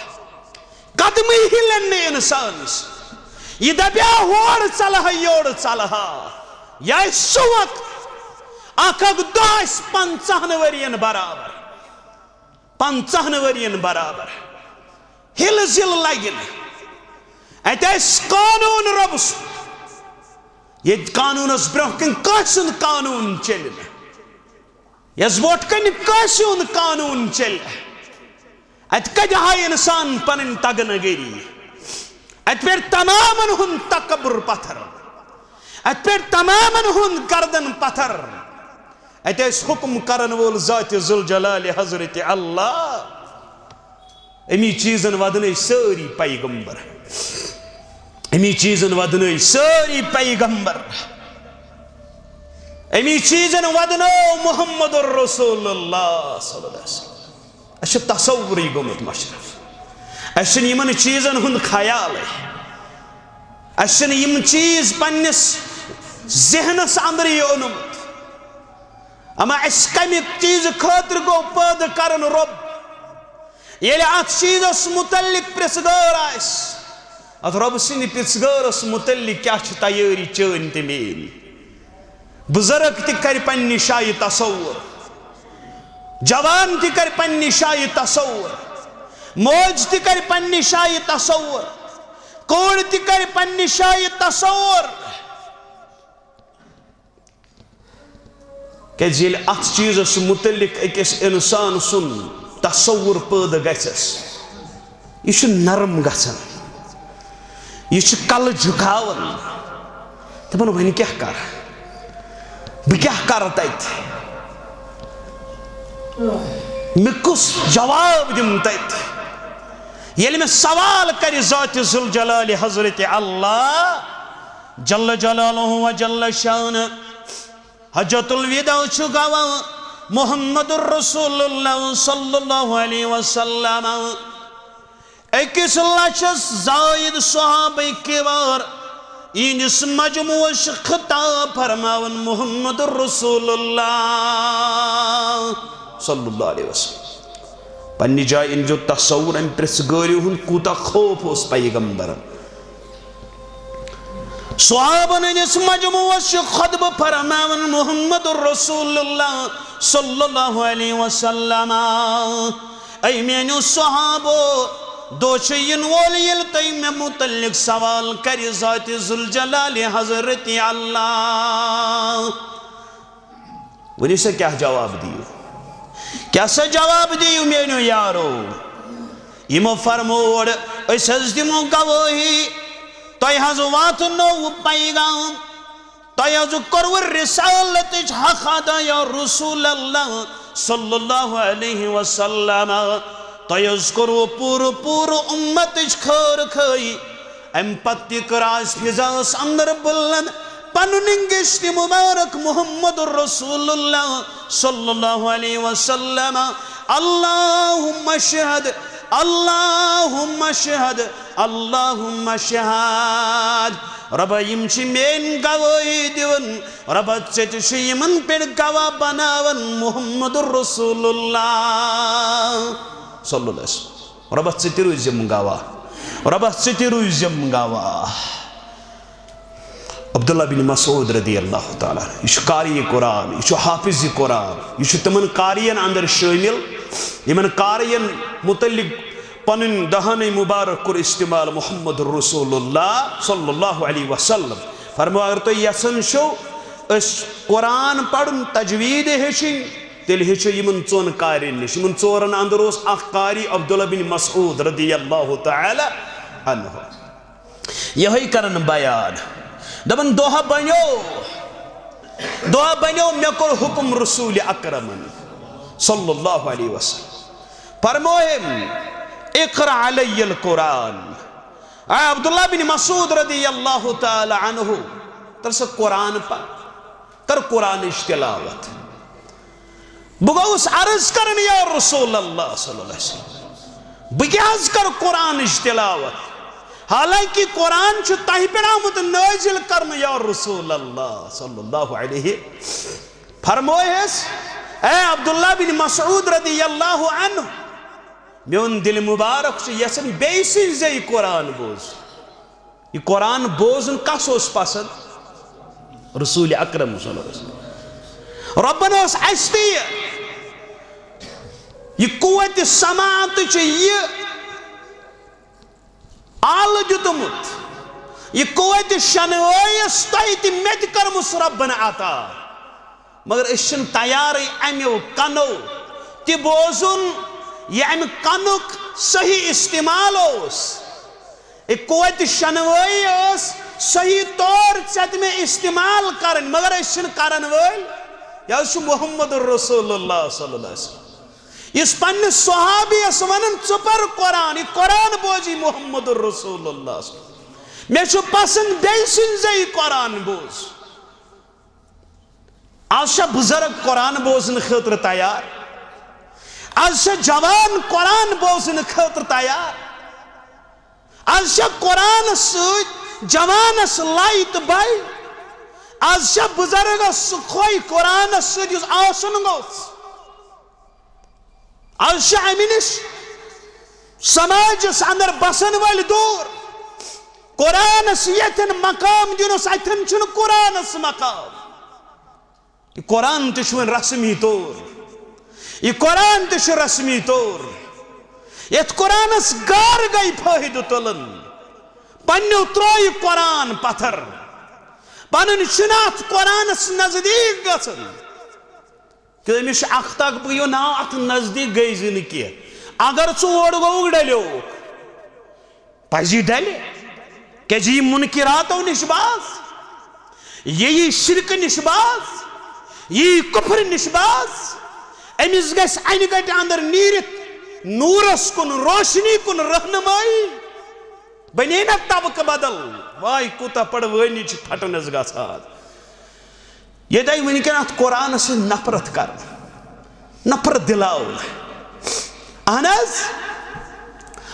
قدمٕے ہِلن نہٕ انسانس۔ یہِ دپیا ہور ژلہا، یور ژلہا۔ یہِ آسہِ سُہ وقت، اکھ اکھ دۄہ آسہِ پنژاہن ؤرین برابر۔ پنژاہن ؤرین برابر۔ ہِلہٕ زِلہٕ لگہِ نہٕ۔ اتہِ آسہِ قانون رۄب سُنٛد۔ ییٚتہِ قانونس برونٛہہ کنہِ کٲنٛسہِ ہُنٛد قانون چلہِ نہٕ۔ یس برونٛٹھ کنہِ کٲنٛسہِ ہُنٛد قانون چلہِ، اتہِ کتہِ ہایہِ انسان پنٕنۍ تگنہٕ گٔری؟ اتہِ پیٚٹھ تمامن ہُنٛد تکبر پتھر، اتہِ پیٚٹھ تمامن ہُنٛد گردن پتھر۔ اتہِ آسہِ حکم کرن وول ذات ذوالجلال حضرت اللہ۔ امی چیزن ودنٲے سٲری پیغمبر۔ امی چیزن ودنٲے سٲری پیغمبر۔ امی چیزن ودنٲو محمد رسول اللہ صلی اللہ علیہ وسلم۔ اسہِ چھُ تصورٕے گوٚمُت مشرف۔ اسہِ چھُنہٕ یِمن چیزن ہُنٛد خیالٕے۔ اسہِ چھِنہٕ یِم چیز پننِس ذہنس اندرٕے اوٚنمُت۔ اما اسہِ کمہِ چیزٕ خٲطرٕ گوٚو پٲدٕ کرُن رۄب؟ ییٚلہِ اتھ چیزس متعلق پرژھ گٲر آسہِ، اتھ رۄبہٕ سٕنٛدِ پرژھ گٲرس متعلق کیٛاہ چھِ تیٲری چٲنۍ تہٕ میٲنۍ؟ بزرگ تہِ کرِ پننہِ جایہِ تصور، جوان تہِ کرِ پننہِ جایہِ تصور، موج تہِ کرِ پننہِ جایہِ تصور، کوٗر تہِ کرِ پننہِ جایہِ تصور۔ کیازِ ییٚلہِ اتھ چیزس متعلق أکِس انسان سُنٛد تصور پٲدٕ گژھٮ۪س، یہِ چھُ نرم گژھان، یہِ چھُ کلہٕ جھُکاوان، دپان، وۄنۍ کیٛاہ کرٕ؟ بہٕ کیٛاہ کرٕ تتہِ؟ مےٚ کُس جواب دِمہٕ تتہِ؟ ییٚلہِ مےٚ سوال کرِ ذاتِ ذوالجلالِ حضرت اللہ جل جلالہ و جل شانہ، حجۃ الوداع چھُ گواہ محمد رسول اللہ صلی اللہ علیہ وسلم۔ أکِس لچھس زائد صحابہ کرام یِہنٛدِس مجموعس چھُ خطاب فرماوان محمد رسول اللہ صلی اللہ علیہ وسلم۔ پننہِ جایہِ أنۍزیو تصور، امہِ پرژھ گٲرِ ہُنٛد کوٗتاہ خوف اوس پیغمبرن۔ صحابن ہٕنٛدِس مجموعس چھُ خطبہٕ فرماوان محمد رسول اللہ صلی اللہ علیہ وسلم۔ اے میٲنیو صحابو، دۄہ چھُ یِنہٕ وول ییٚلہِ تُہۍ مےٚ متعلق سوال کرِ ذاتِ ذوالجلالِ حضرت اللہ۔ ؤنِو سا، کیٛاہ جواب دِیِو؟ کیٛاہ سا جواب دِیِو میٲنیو یارو؟ یِمو فرموو، أسۍ حظ دِمو گوٲہی، تۄہہِ حظ واتنووُ پیغام، تۄہہِ حظ کوٚروُ رسالتٕچ حق ادا یا رسول اللہ صلی اللہ علیہ وسلم۔ تۄہہِ حظ کوٚروُ پوٗرٕ پوٗرٕ اُمتٕچ خٲر خٲہی۔ امہِ پتہٕ تہِ کٔر آز فضاہس اندر بلند پنُن انگشت مبارک محمد رسول اللہ صلی اللہ علیہ وسلم۔ اللہم اشہد، اللہم اشہد، اللہم اشہد۔ رۄبا، یِم چھِ میٲنۍ گوٲہی دِوان۔ رۄبا، ژٕ تہِ چھُ یِمن پٮ۪ٹھ گواہ بناوان محمد رسول اللہ صلی اللہ علیہ وسلم۔ رۄبا، ژٕ تہِ روٗزِم گواہ۔ رۄبا، ژٕ تہِ روٗزِم گواہ۔ عبداللہ بن مسعود رضی اللہ تعالیٰ عنہ، یہِ چھُ قاری قرآن، یہِ چھُ حافظ قرآن، یہِ چھُ تِمن قارین اندر شٲمِل، یِمن قارین متعلق پنٕنۍ دہانٕے مبارک کوٚر استعمال محمد رسول اللہ صلی اللہ علیہ وسلم۔ فرموو، اگر تُہۍ یژھان چھِو أسۍ قرآن پرُن، تجوید ہیٚچھِنۍ، تیٚلہِ ہیٚچھِو یِمن ژۄن قارین نِش۔ یِمن ژورن اندر اوس اکھ قاری عبداللہ بن مسعود رضی اللہ تعالیٰ عنہ۔ یہے کرن بیان۔ دپان، دۄہ بنیو، دۄہ بنیو، مےٚ کوٚر حکم رسول اکرمن صلی اللہ علیہ وسلم۔ فرموو أمۍ، اقرأ علی القرآن۔ اے عبداللہ بن مسعود رضی اللہ تعالیٰ عنہ، تر سا قرآن پر، کر قرآنٕچ تلاوت۔ بہٕ گوٚوُس عرض کران، یا رسول اللہ صلی اللہ علیہ وسلم، بہٕ کیٛاہ حظ کرٕ قرآنٕچ تلاوت؟ حالانکہ قرآن چھُ تۄہہِ پٮ۪ٹھ آمُت نٲزِل کرنہٕ، یا رسول اللہ صلی اللہ علیہ۔ فرمووہس، اے عبداللہ بن مسعود رضی اللہ عنہ، میون دل مبارک چھُ یژھان بیٚیہِ سٕنٛزے قرآن بوزُن۔ یہِ قرآن بوزُن کس اوس پسند؟ رسول اکرم صلی اللہ علیہ وسلم۔ رۄبن اوس اسہِ تہِ یہِ، یہِ قوت سماع تہٕ چھُ یہِ آلہٕ دیُتمُت، یہِ قوت شنوٲیِس تۄہہِ تہِ مےٚ تہِ کٔرمٕژ رۄبن عطا۔ مگر أسۍ چھِنہٕ تیارٕے اَمیو کَنو تہِ بوزُن، یہِ اَمہِ کَنُک صحیح استعمال اوس۔ یہِ قوتِ شنوٲیی ٲس صحیح طور ژےٚ تہٕ مےٚ استعمال کَرٕنۍ، مگر أسۍ چھِنہٕ کَرَن وٲلۍ۔ یہِ حظ چھُ محمد رسول اللہ صلی اللہ علیہ وسلم، یُس پننِس صحابیَس وَنان، "ژٕ پَر قرآن، یہِ قرآن بوزی محمد رسول اللہ صلی اللہ علیہ وسلم۔ مےٚ چھُ پسند بیٚیہِ سٕنٛزے قرآن بوز۔" از چھا بزرگ قرآن بوزنہٕ خٲطرٕ تیار؟ از چھا جوان قرآن بوزنہٕ خٲطرٕ تیار؟ از چھا قرآن سۭتۍ جوانس لے تہٕ بے؟ از چھا بزرگس سُہ خوے قرآنس سۭتۍ یُس آسُن گوٚژھ؟ از چھِ امہِ نِش سماجس اندر بسن وٲلۍ دوٗر۔ قرآنس یتھن مقام دِنس، اتھن چھُنہٕ قرآنس مقام۔ یہِ قرآن تہِ چھُ وۄنۍ رسمی طور، یہِ قرآن تہِ چھُ رسمی طور۔ یتھ قرآنس گار گٔے فٲیدٕ تُلن، پننیو ترٛوو یہِ قرآن پتھر، پنُن چھُنہٕ اتھ قرآنس نزدیٖک گژھان۔ تہٕ أمِس چھُ اکھ تک بہٕ یہِ ناو اتھ نزدیٖک گٔے زِ نہٕ کینٛہہ۔ اگر ژٕ اور گوٚوُکھ، ڈلیووُکھ، پزی ڈلہِ، کیازِ یہِ منکراتو نِش باز، یہِ یی شرکہٕ نِش باز، یہِ یی کفر نِش باز۔ أمِس گژھِ انہِ گٹہِ اندر نیٖرِتھ نوٗرس کُن، روشنی کُن رہنمٲیی۔ بنے نا طبقہٕ بدل، واے کوٗتاہ پڑوٲنی چھِ پھٹنس گژھان۔ ییٚتہِ آیہِ وٕنکیٚن اَتھ قرآنَس سۭتۍ نفرت کرنہٕ، نفرت دِلاونہٕ۔ اہن حظ،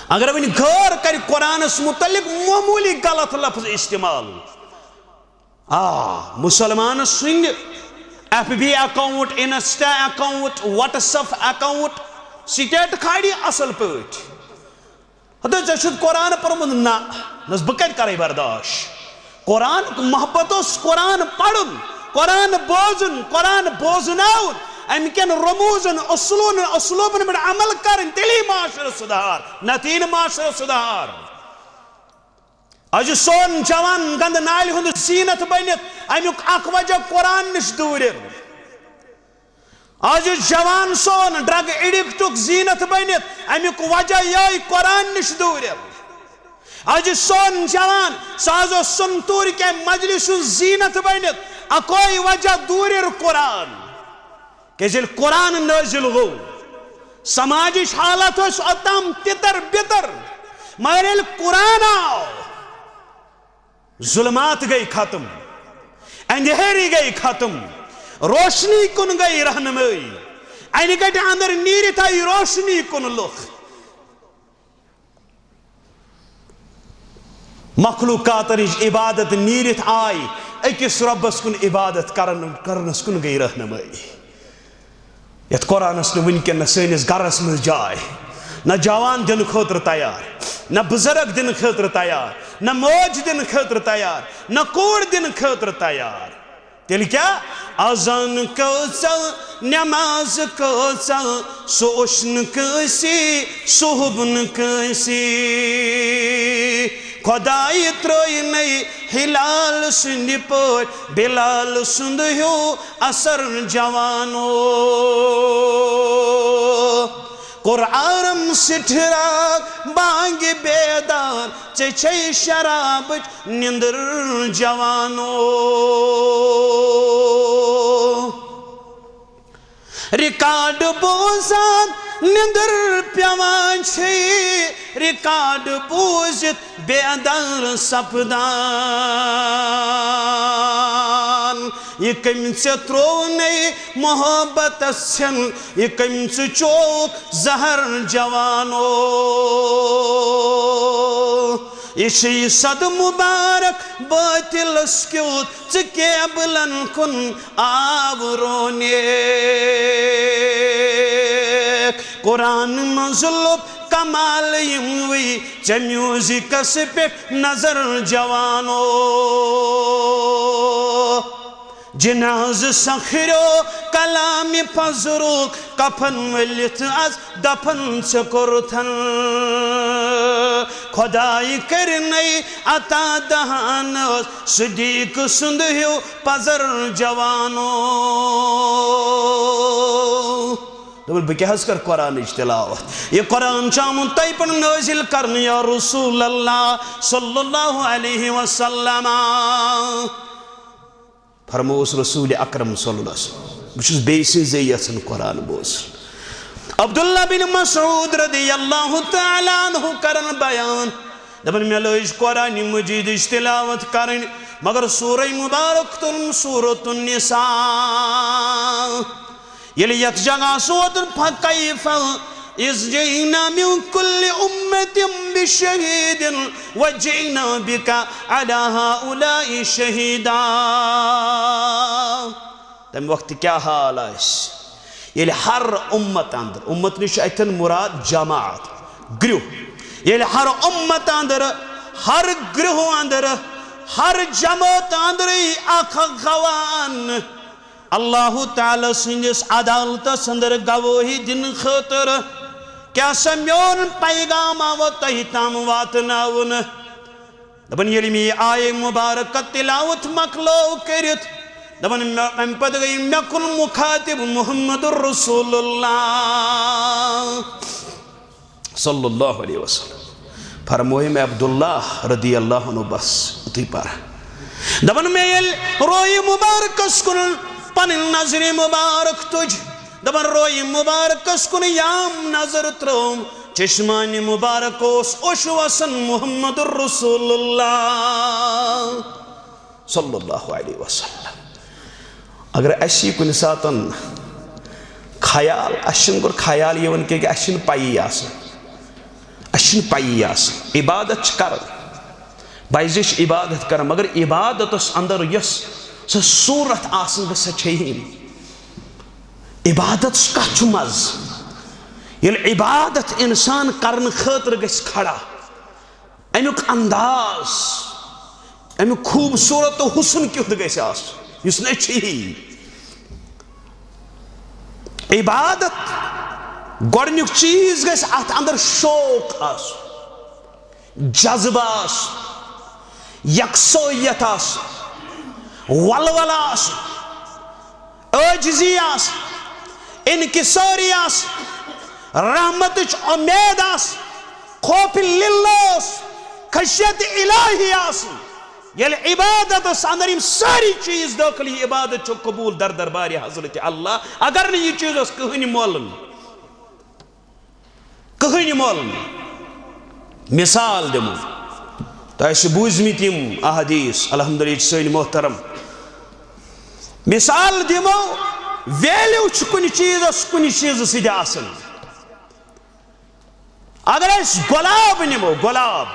اگر وۄنۍ غٲر کرِ قرآنَس متعلق معموٗلی غلط لفظ استعمال، آ، مسلمان سٕنٛدِ F B account, Insta account, WhatsApp account, state کھالہِ اصل پٲٹھۍ۔ ہتو، ژےٚ چھُتھ قرآن پوٚرمُت؟ نہ۔ نس بہٕ کتہِ کرے برداشت؟ قرآنُک محبت اوس قرآن پرُن، قرآن بوزُن، قرآن بوزناوُن، امہِ کٮ۪ن رموزن، اصولن، اسلوبن پٮ۪ٹھ عمل کرٕنۍ، تیٚلی معاشرٕ سُدھار، نتہٕ یی نہٕ معاشرٕ سُدھار۔ از چھُ سون جوان گندٕ نالہِ ہُنٛد زیٖنت بٔنِتھ، امیُک اکھ وجہ قرآن نِش دوٗرِتھ۔ از یُس جوان سون ڈرگ ایڈکٹُک زیٖنت بٔنِتھ، امیُک وجہ یہے قرآن نِش دوٗرِتھ۔ از یُس سون جوان، سُہ از اوس سنتوٗر کہِ مجلس ہُنٛد زیٖنت بٔنِتھ، اکوے وجہ دوٗرِر قرآن۔ کیازِ ییٚلہِ قرآن نٲزِل گوٚو، سماجٕچ حالت ٲس اوٚتام تِتر بِتر، مگر ییٚلہِ قرآن آو، ظلمات گٔے ختم، اندھیری گٔے ختم، روشنی کُن گٔے رہنمٲیی۔ انہِ گٹہِ اندر نیٖرِتھ آیہِ روشنی کُن لُکھ۔ مخلوقاتن ہٕنٛز عبادت نیٖرِتھ آیہِ أکِس رۄبس کُن عبادت کرن، کرنس کُن گٔے رہنمٲیی۔ یتھ قرآنس نہٕ وٕنکیٚن نہ سٲنِس گرس منٛز جاے، نہ جوان دِنہٕ خٲطرٕ تیار، نہ بزرگ دِنہٕ خٲطرٕ تیار، نہ موج دِنہٕ خٲطرٕ تیار، نہ کوٗر دِنہٕ خٲطرٕ تیار۔ تیٚلہِ کیٛاہ؟ اذان کۭژاہ، نماز کۭژاہ، سُہ اوس نہٕ کٲنٛسی، سُہ ہوٚب نہٕ کٲنٛسی۔ خۄدایہِ ترٛٲینَے ہلال سٕنٛدِ پٲٹھۍ بلال سُنٛد ہیوٗ اثر جوانو۔ قرآنم سٹھراک بانگہِ بیدار، ژےٚ چھے شرابٕچ نِندٕر جوانو۔ ریکارڈ بوزان نِندٕر پیوان چھے، ریکارڈ بوٗزِتھ بیدار سپدان۔ یہِ کٔمۍ ژےٚ ترٛوونَے محبتس ژھٮ۪ن، یہِ کٔمۍ ژٕ چووُکھ زہر جوانو؟ یہِ چھُ یہِ صد مبارک باطلس کیُتھ، ژٕ کیبلن کُن آو رونیک۔ قرآن منٛز لوٚب کمال یِموٕے ژےٚ میوٗزکس پٮ۪ٹھ نظر جوانو۔ جنازٕ سخرو کلامِ پزرُک کفن ؤلِتھ از دفن ژےٚ کوٚرتھن۔ خدایہِ کٔرنَے عطا دہانس صدیق سُنٛد ہیوٗ پزر جوانو۔ دوٚپُن، بہٕ کیٛاہ حظ کَرٕ قرآنٕچ تلاوت؟ یہِ قرآن چھُ آمُت تۄہہِ پٮ۪ٹھ نٲزِل کرنہٕ، یا رسول اللہ صلی اللہ علیہ وسلم۔ فرمووُس رسول اکرم صلی اللہ علیہ وسلم، بہٕ چھُس بیٚیہِ سٕنٛزے یژھان قرآن بوزُن۔ عبداللہ بن مسعود رضی اللہ تعالیٰ عنہ کرن بیان، دپان، مےٚ لٲج قرآن مجیدٕچ تلاوت کرٕنۍ، مگر سورہ مبارک تُلُم سورۃ النساء۔ ییٚلہِ یتھ جگہ سوتن فکیف اذ جئنا من کل امة بشہید وجئنا بک علی ہؤلاء شہیدا۔ تمہِ وقتہٕ کیٛاہ حال آسہِ، ییٚلہِ ہر امت اندر، امت نِش چھُ اتٮ۪ن مراد جماعت، گروہ، ییٚلہِ ہر امت اندر، ہر گروہ اندر، ہر جماعت اندر اکھ اکھ گواہ انہٕ اللہ تعالیٰ سٕنٛدِس عدالتس اندر گوٲہی دِنہٕ خٲطرٕ، کیٛاہ سا میون پیغام آوا تۄہہِ تام واتناونہٕ؟ دپان، ییٚلہِ مےٚ یہِ آیے مبارکہ تلاوت مۄکلٲو کٔرِتھ، دپان، مےٚ، اَمہِ پتہٕ گٔے مےٚ کُن مخاطب محمد رسول اللہ صلی اللہ علیہ وسلم۔ فرمووُم عبداللہ رضی اللہ عنہ، بس، یُتُے پر۔ دپان، مےٚ ییٚلہِ رویہِ مبارکس کُن پنٕنۍ نظرِ مبارک تُج، دپان، رویہِ مبارکس کُن یام نظر ترٲوٕم، چشمانِ مبارک اوس اوٚش وسان محمد رسول اللہ صلی اللہ علیہ وسلم۔ اگر اَسہِ یی کُنہِ ساتن خیال، اَسہِ چھُنہٕ گۄڈٕ خیال یِوان کینٛہہ کہِ اَسہِ چھِنہٕ پَیی آسان، اَسہِ چھِنہٕ پَیی آسان۔ عبادت چھِ کران، بعضے چھِ عبادت کران، مگر عبادتس اندر یۄس سۄ صورت آسان گٔژھ، سۄ چھے یی نہٕ۔ عبادتس کتھ چھُ مزٕ؟ ییٚلہِ عبادت انسان کرنہٕ خٲطرٕ گژھِ کھڑا، امیُک انداز، امیُک خوبصورت تہٕ حسن کیُتھ گژھِ آسُن، یُس نہٕ أسۍ چھِ یی۔ عبادت، گۄڈٕنیُک چیٖز گژھِ اتھ اندر شوق آسُن، جذبہٕ آسُن، یکسویت آسُن، ولولہٕ آسُن، عاجزی آسٕنۍ، انکساری آسٕنۍ، رحمتٕچ امید آسٕنۍ، خوف للہ آسُن، خشیت الہی آسٕنۍ۔ ییٚلہِ عبادتس اندر یِم سٲری چیٖز دٲخل، یہِ عبادت چھُ قبوٗل در دربارِ حضرت اللہ۔ اگر نہٕ یہِ چیٖز اوس، کٕہٕنۍ مۄل نہٕ۔ کٕہٕنۍ مۄل نہٕ۔ مثال دِمو۔ تۄہہِ آسہِ بوٗزمٕتۍ یِم احادیث، الحمدللہ، یہِ چھِ سٲنۍ محترم۔ مثال دِمو، value چھُ کُنہِ چیٖزس کُنہِ چیٖزٕ سۭتۍ آسان۔ اگر أسۍ گۄلاب نِمو، گۄلاب،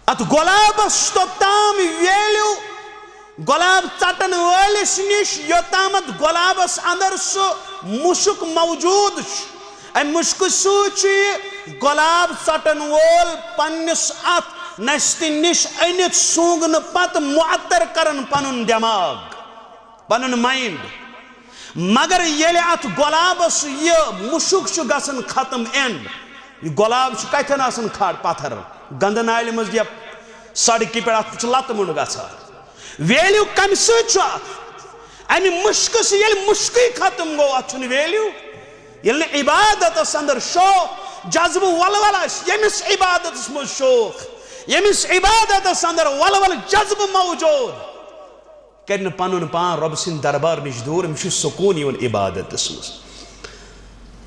اتھ گۄلابس چھُ توٚتام value، گۄلاب ژٹن وٲلِس نِش، یوٚتام اتھ گۄلابس اندر سُہ مُشُک موجود چھُ۔ امہِ مُشکہٕ سۭتۍ چھُ یہِ گۄلاب ژٹن وول پننِس اتھ نستہِ نِش أنِتھ سونگنہٕ پتہٕ معطر کران پنُن دٮ۪ماغ، پنُن mind۔ مگر ییٚلہِ اتھ گۄلابس یہِ مُشُک چھُ گژھان ختم، end، یہِ گۄلاب چھُ کتٮ۪ن آسان؟ کھڑ پتھر، گندٕ نالہِ منٛز یا سڑکہِ پٮ۪ٹھ، اتھ چھُ لتہٕ مُنڈ گژھان۔ value کمہِ سۭتۍ چھُ اتھ؟ امہِ مُشکہٕ سۭتۍ۔ ییٚلہِ مُشکٕے ختم گوٚو، اتھ چھُنہٕ value۔ ییٚلہِ نہٕ عبادتس اندر شوق، جذبہٕ، ولولہٕ آسہِ، ییٚمِس عبادتس منٛز شوق، ییٚمِس عبادتس اندر ولولہٕ، جذبہٕ موجود، کرِ نہٕ پنُن پان رۄبہٕ سٕنٛدِ دربار نِش دوٗر، أمِس چھُ سکوٗن یِوان عبادتس منٛز۔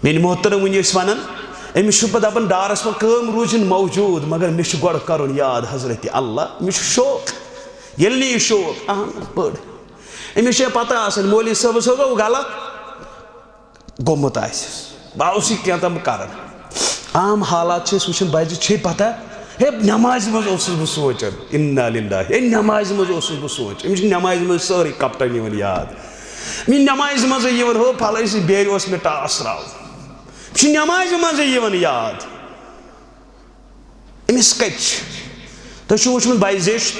میٲنۍ محترم، وُنہِ ٲسۍ ونان، أمِس چھُ پتہٕ دپان ڈارس منٛز کٲم روٗزِن موجود، مگر مےٚ چھُ گۄڈٕ کرُن یاد حضرت اللہ، مےٚ چھُ شوق۔ ییٚلہِ نہٕ یہِ شوق، اہن حظ، پٔر۔ أمِس چھےٚ پتہ آسان، مولوی صٲبس حظ گوٚو غلط، گوٚمُت آسہِ، بہٕ اوسُے کینٛہہ تام کران۔ عام حالات چھِ أسۍ وٕچھان، بَجہِ چھے پتہ، ہے، نمازِ منٛز اوسُس بہٕ سونٛچان، انا للہ، ہے، نمازِ منٛز اوسُس بہٕ سونٛچان۔ أمِس چھِ نمازِ منٛز سٲرٕے کپٹن یِوان یاد۔ مےٚ نمازِ منٛزٕے یِوان، ہُہ پھلٲنۍ سٕنٛز بیرِ اوس مےٚ ٹاس ترٛاوُن۔ مےٚ چھِ نمازِ منٛزٕے یِوان یاد۔ أمِس کَتہِ چھِ؟ تۄہہِ چھُو وٕچھمُت، بایزیش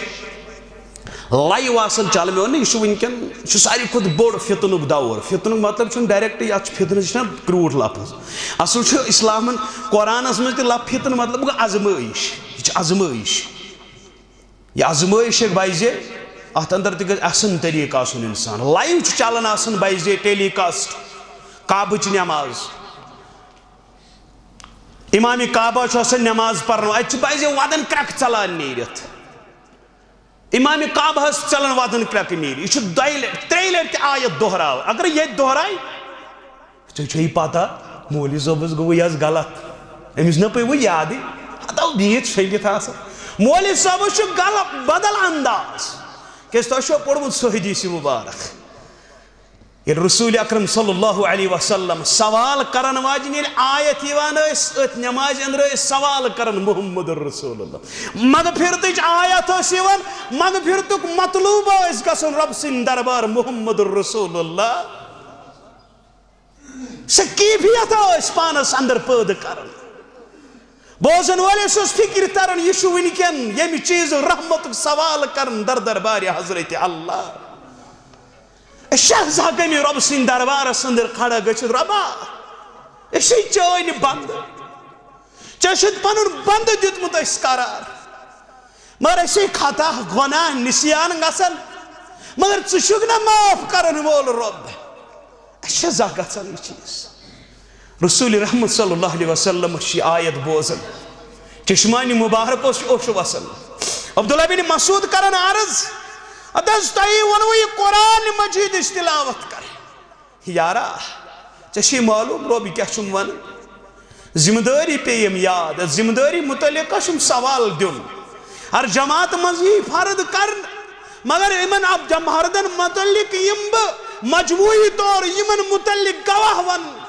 لایِو آسان چلان، مےٚ ووٚن نہ، یہِ چھُ وٕنکٮ۪ن، یہِ چھُ ساروی کھۄتہٕ بوٚڑ فتنُک دور۔ فتنُک مطلب چھُنہٕ ڈایریکٹ، یَتھ چھُ فتنہٕ، یہِ چھُنہ کرٛوٗٹھ لفظ۔ اصل چھُ اِسلامن، قرآنس منٛز تہِ لفظ فتنہٕ مطلب گوٚو آزمٲیِش۔ یہِ چھِ آزمٲیِش۔ یہِ آزمٲیِش چھےٚ بایزے، اَتھ اندر تہِ گژھِ احسن طریٖقہٕ آسُن اِنسان۔ لایِو چھُ چلان آسان بایزے ٹیلی کاسٹ، کعبٕچ نٮ۪ماز۔ امام کعبہ چھُ آسان نٮ۪ماز پرنو، اتہِ چھُ بایزے وَدَن کرٛٮ۪کھ ژلان نیٖرِتھ۔ امام کعبہس ژلان وَدَن کرٛٮ۪کھ نیٖرِتھ۔ یہِ چھُ دۄیہِ لٹہِ، ترٛیٚیہِ لٹہِ تہِ آیت دۄہراوان۔ اگر ییٚتہِ دۄہرایہِ، ژےٚ چھےٚ پتہ، مولوی صٲبس گوٚو یس غلط، أمِس نہ پیوٚو یادٕے، ہتو بِہِتھ شٔنگِتھ آسان۔ مولوی صٲبس چھُ غلط بدل انداز، کیازِ تۄہہِ چھُو پوٚرمُت سُہ حدیث مبارک۔ ییٚلہِ رسول اکرم صلی اللہ علیہ وسلم سوال کرن واجنۍ ییٚلہِ آیت یِوان ٲسۍ، أتھۍ نمازِ اندر ٲسۍ سوال کران محمد رسول اللہ۔ مغفرتٕچ آیت ٲس یِوان، مغفرتُک مطلوب ٲسۍ گژھُن رب سٕنٛدِ دربار محمد رسول اللہ۔ سۄ کیفیت ٲسۍ پانس اندر پٲدٕ کران۔ بوزن وٲلِس اوس فکر تران، یہِ چھُ وٕنکٮ۪ن ییٚمہِ چیٖزُک رحمتُک سوال کران در دربارِ حضرت اللہ۔ أسۍ چھِ حظ ہٮ۪کان یہِ رۄبہٕ سٕنٛدِ دربارس أنٛدرۍ کھڑا گٔژھِتھ، "رۄبا، أسۍ چھِ چٲنۍ بندٕ، ژےٚ چھُتھ پنُن بندٕ دیُتمُت اَسہِ قرار، مگر اَسے خطا، گۄناہ، نسیان گژھان، مگر ژٕ چھُکھ نہ معاف کرن وول رۄب، اَسہِ چھےٚ زانٛہہ گژھان یہِ چیٖز؟" رسول رحمت صلی اللہ علیہ وسلم چھِ یہِ آیت بوزان، چشمانِ مبارک اوس اوش وسان۔ عبداللہ بن مسعود کران عرض، "ادٕ حظ تۄہہِ ووٚنوٕ یہِ قرآن مجیدٕچ تلاوت کرٕنۍ، یارا، ژےٚ چھے معلوم رۄب یہِ کیٛاہ چھُم ونان؟ ذمہ دٲری پیٚیِم یاد، ذمہ دٲری متعلق چھُم سوال دیُن۔ ہر جماعت منٛز یی فرد کرنہٕ، مگر یِمن اب جم-، مردن متعلق یِم بہٕ مجموعی طور یِمن متعلق گواہ ونہٕ۔"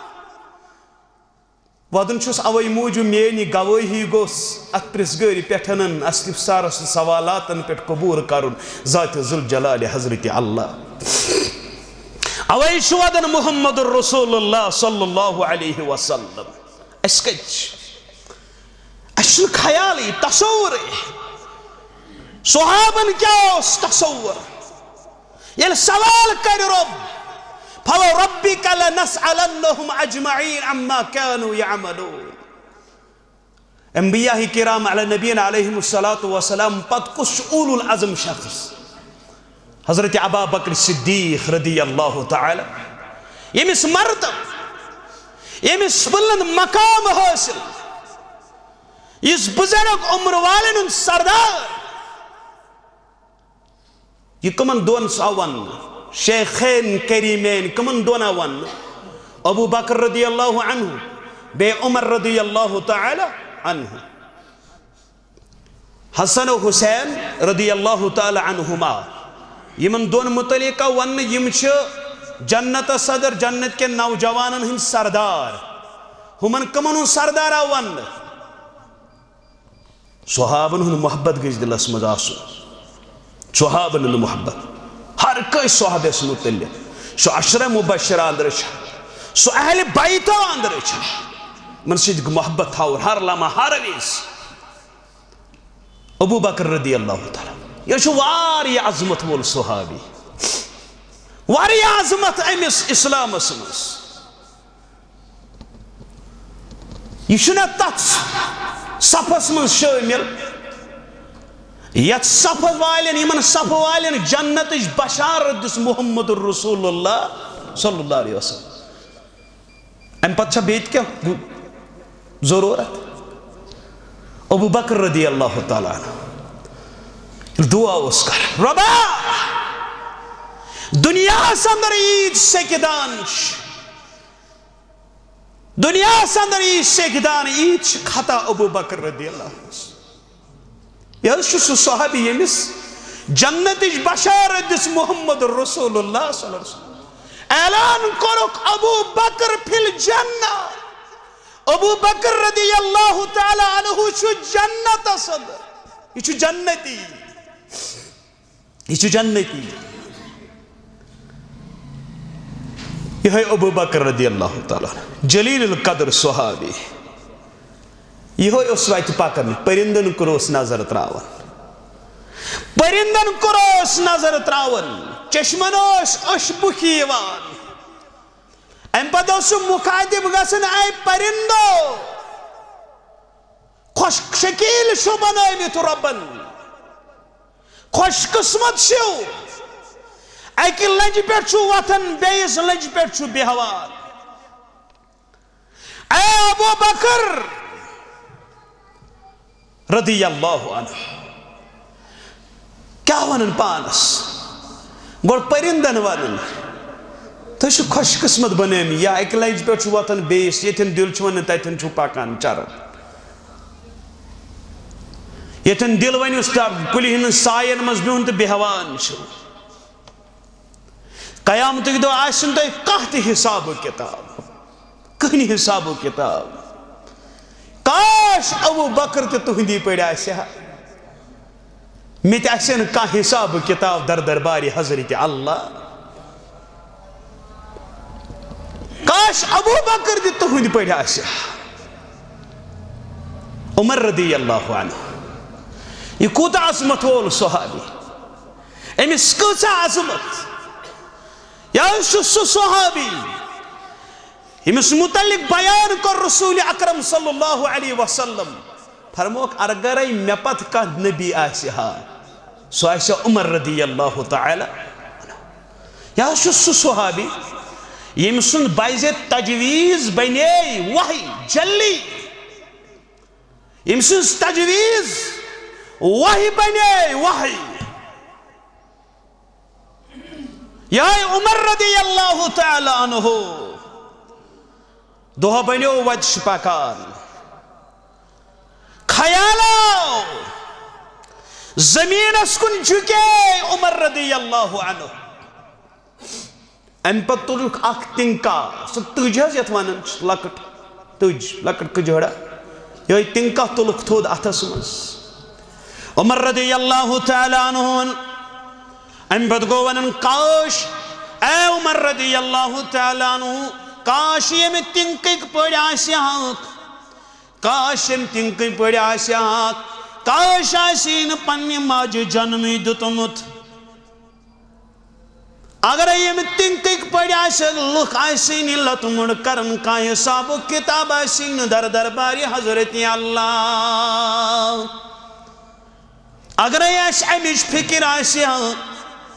وَدُن چھُس اَوَے موٗجوٗب، میٛٲنۍ یہِ گوٲہی گوٚژھ اَتھ پرٛژھ گٲرِ پٮ۪ٹھ اَنُن، استفسارَس تہٕ سوالاتَن پٮ۪ٹھ قبوٗل کَرُن ذاتِ ذوالجلالِ حضرتِ اللہ۔ اَوَے چھُ وَدَن محمد رسول اللہ صلی اللہ علیہ وسلم۔ اَسہِ کَتہِ چھِ؟ اَسہِ چھُنہٕ خیالٕے، تصورٕے۔ صحابن کیٛاہ اوس تصور؟ ییٚلہِ سوال کرِ رۄب، "فَوَرَبِّكَ لَنَسْأَلَنَّهُمْ أَجْمَعِينَ عَمَّا كَانُوا يَعْمَلُونَ۔" انبیاء کرام علی نبینا علیہم الصلوۃ والسلام پتہٕ کُس چھُ اولو العزم شخص؟ حضرت ابا بکر صدیق رضی اللہ تعالی، ییٚمِس مرتب، ییٚمِس بلند مقام حٲصِل، یُس بزرگ عمر والٮ۪ن ہُنٛد سردار۔ یہِ کٕمن دۄن آو وننہٕ؟ شیخین کریمین کٕمن دۄن آو وننہٕ؟ ابو بکر رضی اللہ عنہ، بیٚیہِ عمر رضی اللہ تعالی عنہ۔ حسن و حسین رضی اللہ تعالی عنہما، یِمن دۄن متعلق آو وننہٕ، یِم چھِ جنتس صدر، جنت کٮ۪ن نوجوانن ہٕنٛدۍ سردار۔ ہُمن کٕمن ہُنٛد سردار آو وننہٕ؟ صحابن ہُنٛد محبت گژھِ دِلس منٛز آسُن۔ صحابن ہُنٛد محبت، ہر کٲنٛسہِ صحابس متعلق، سُہ عشرہ مبشرہ اندرٕ چھا، سُہ اہل بیتو اندرٕ چھا، یِمن سۭتۍ محبت تھاوُن ہر لمحہ، ہر وِزِ۔ ابو بکر رضی اللہ تعالیٰ، یہِ چھُ واریاہ عظمت وول صحابی، واریاہ عظمت أمِس اسلامس منٛز۔ یہِ چھُنہ تتھ صفس منٛز شٲمِل یتھ صف والٮ۪ن، یِمن صف والٮ۪ن جنتٕچ بشارت دِژ محمد رسول اللہ صلی اللہ علیہ وسلم۔ امہِ پتہٕ چھا بیٚیہِ تہِ کینٛہہ ضروٗرت؟ ابو بکر رضی اللہ تعالیٰ عنہ ییٚلہِ دعا اوس کران، "رۄبا، دُنیاہس اندر عیٖد سیٚکہِ دان چھِ، دُنیاہس اندر یی سیٚکہِ دان، ییٖتۍ چھِ خطا ابو بکر رضی اللہ عنہ۔ یہِ حظ چھُ سُہ صحابی، ییٚمِس جنتٕچ بشارت دِژ محمد رسول اللہ صلی اللہ علیہ وسلم۔ اعلان کوٚرُکھ، ابو بکر فی الجنہ۔ ابو بکر رضی اللہ تعالیٰ عنہ چھُ جنتس اندر۔ یہِ چھُ جنتی۔ یہِ چھُ جنتی۔ یِہوٚے ابو بکر رضی اللہ تعالیٰ عنہ، جلیل القدر صحابی۔ یِہوٚے اوس وَتہِ پَکان، پٔرِندَن کُن اوس نظر ترٛاوان۔ پٔرِندَن کُن اوس نظر ترٛاوان، چشمَن اوس أچھ بُکھِ یِوان۔ اَمہِ پَتہٕ اوس سُہ مُخاطب گژھان، اے پٔرِندو، خۄش شکیٖل چھُ بنٲومٕتۍ رۄبن، خۄش قٕسمت چھِو، اَکہِ لنجہِ پٮ۪ٹھ چھُو وۄتھان، بیٚیِس لنجہِ پٮ۪ٹھ چھُو بیٚہوان۔ اے ابو بکر رضی اللہ عنہ، کیٛاہ ونان پانس؟ گۄڈٕ پٔرِندن ونان، تُہۍ چھِو خۄش قٕسمت بنیمٕتۍ، یا اَکہِ لنجہِ پٮ۪ٹھ چھُ وۄتھان بیٚیِس، ییٚتٮ۪ن دِل چھُ ونان تتٮ۪ن چھُو پکان چران۔ ییٚتٮ۪ن دِل ونیُس تہٕ کُلہِ ہٕنٛدٮ۪ن ساین منٛز بِہُن تہٕ بیٚہوان چھُ۔ قیامتٕکۍ دۄہ آسہِ نہٕ تۄہہِ کانٛہہ تہِ حساب و کتاب، کٕہٕنۍ حساب و کتاب۔ کاش ابو بکر تہِ تُہٕنٛدی پٲٹھۍ آسہِ ہا۔ مےٚ تہِ آسہِ ہا نہٕ کانٛہہ حساب و کتاب در دربارِ حضرت اللہ۔ کاش ابو بکر تہِ تُہٕنٛدِ پٲٹھۍ آسہِ ہا۔ عمر رضی اللہ عنہ، یہِ کوٗتاہ عظمت وول صحابی، أمِس کۭژاہ عظمت۔ یہِ حظ چھُ سُہ صحابی، ییٚمِس متعلق بیان کوٚر رسول اکرم صلی اللہ علیہ وسلم، فرمووُکھ، اگرے مےٚ پتہٕ کانٛہہ نبی آسہِ ہا، سُہ آسہِ ہا عمر رضی اللہ تعالیٰ عنہ۔ یہِ حظ چھُ سُہ صحابی، ییٚمۍ سُنٛد بزِ تجویز بنے وحی جلی، ییٚمۍ سٕنٛز تجویز وحی بنے وحی۔ یہے عمر رضی اللہ تعالیٰ عنہ، دۄہ بنیو وتہِ چھِ پکان، خیال آو، زمینس کُن جھکے عمر رضی اللہ عنہ۔ امہِ پتہٕ تُلُکھ اکھ تِنکا، سُہ تٔج حظ یتھ ونان چھِ، لۄکٕٹ تٔج، لۄکٕٹ کٔجٲڑا، یِہوٚے تِنکا تُلُکھ تھوٚد اتھس منٛز۔ عمر رضی اللہ تعالیٰ عنہ، امہِ پتہٕ گوٚو ونان، کاش، اے عمر رضی اللہ تعالیٰ عنہ، کاش ییٚمہِ تِنکٕکۍ پٲٹھۍ آسہِ ہاکھ، کاش ییٚمہِ تِنکٕکۍ پٲٹھۍ آسہِ ہاکھ، کاش آسہِ نہٕ پننہِ ماجہِ جنمٕے دیُتمُت۔ اگرے ییٚمہِ تِنکٕکۍ پٲٹھۍ آسہِ، لُکھ آسہِ نہٕ لتہٕ مُڑ کران، کانٛہہ حساب و کتاب آسہِ نہٕ در دربارِ حضرت اللہ۔ اگرے اَسہِ اَمِچ فکر آسہِ ہا،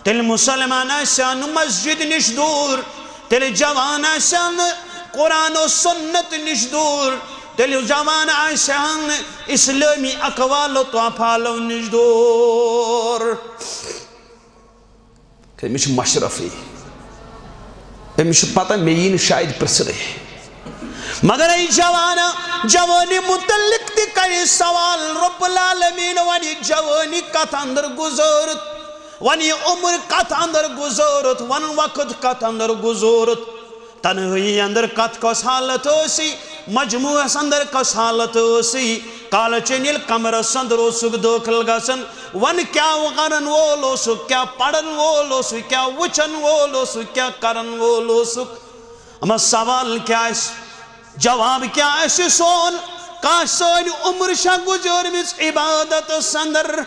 تیٚلہِ مُسلمان آسہِ ہا نہٕ مسجد نِش دوٗر، تیٚلہِ جوان آسہِ ہا نہٕ قرآن و سنت نِش دوٗر، تیٚلہِ جوان آسہِ ہا نہٕ اسلٲمی اقوال و افعالو نِش دوٗر۔ أمِس چھُ مشرفٕے۔ أمِس چھُ پتہ مےٚ یی نہٕ شاید پرٛژھنٕے۔ مگر اے جوانا، جوانی متعلق تہِ کرِ سوال۔ رب العالمین ونہِ جوانی کتھ اندر گزٲرٕتھ، ونہِ عمر کتھ اندر گزٲرٕتھ، ون وقت کتھ اندر گزٲرٕتھ۔ تنہٲیی اندر کتھ کۄس حالت ٲسی؟ مجموعس اندر کۄس حالت ٲسی؟ کالہٕ چنہِ ییٚلہِ کمرس اندر اوسُکھ دٲخل گژھان، ون کیٛاہ کرن وول اوسُکھ، کیٛاہ پرن وول اوسُکھ، کیٛاہ وٕچھن وول اوسُکھ، کیٛاہ کرن وول اوسُکھ؟ اما سوال کیٛاہ آسہِ؟ جواب کیٛاہ آسہِ سون؟ کانٛہہ سٲنۍ عمر چھا گُزٲرمٕژ عبادتس اندر؟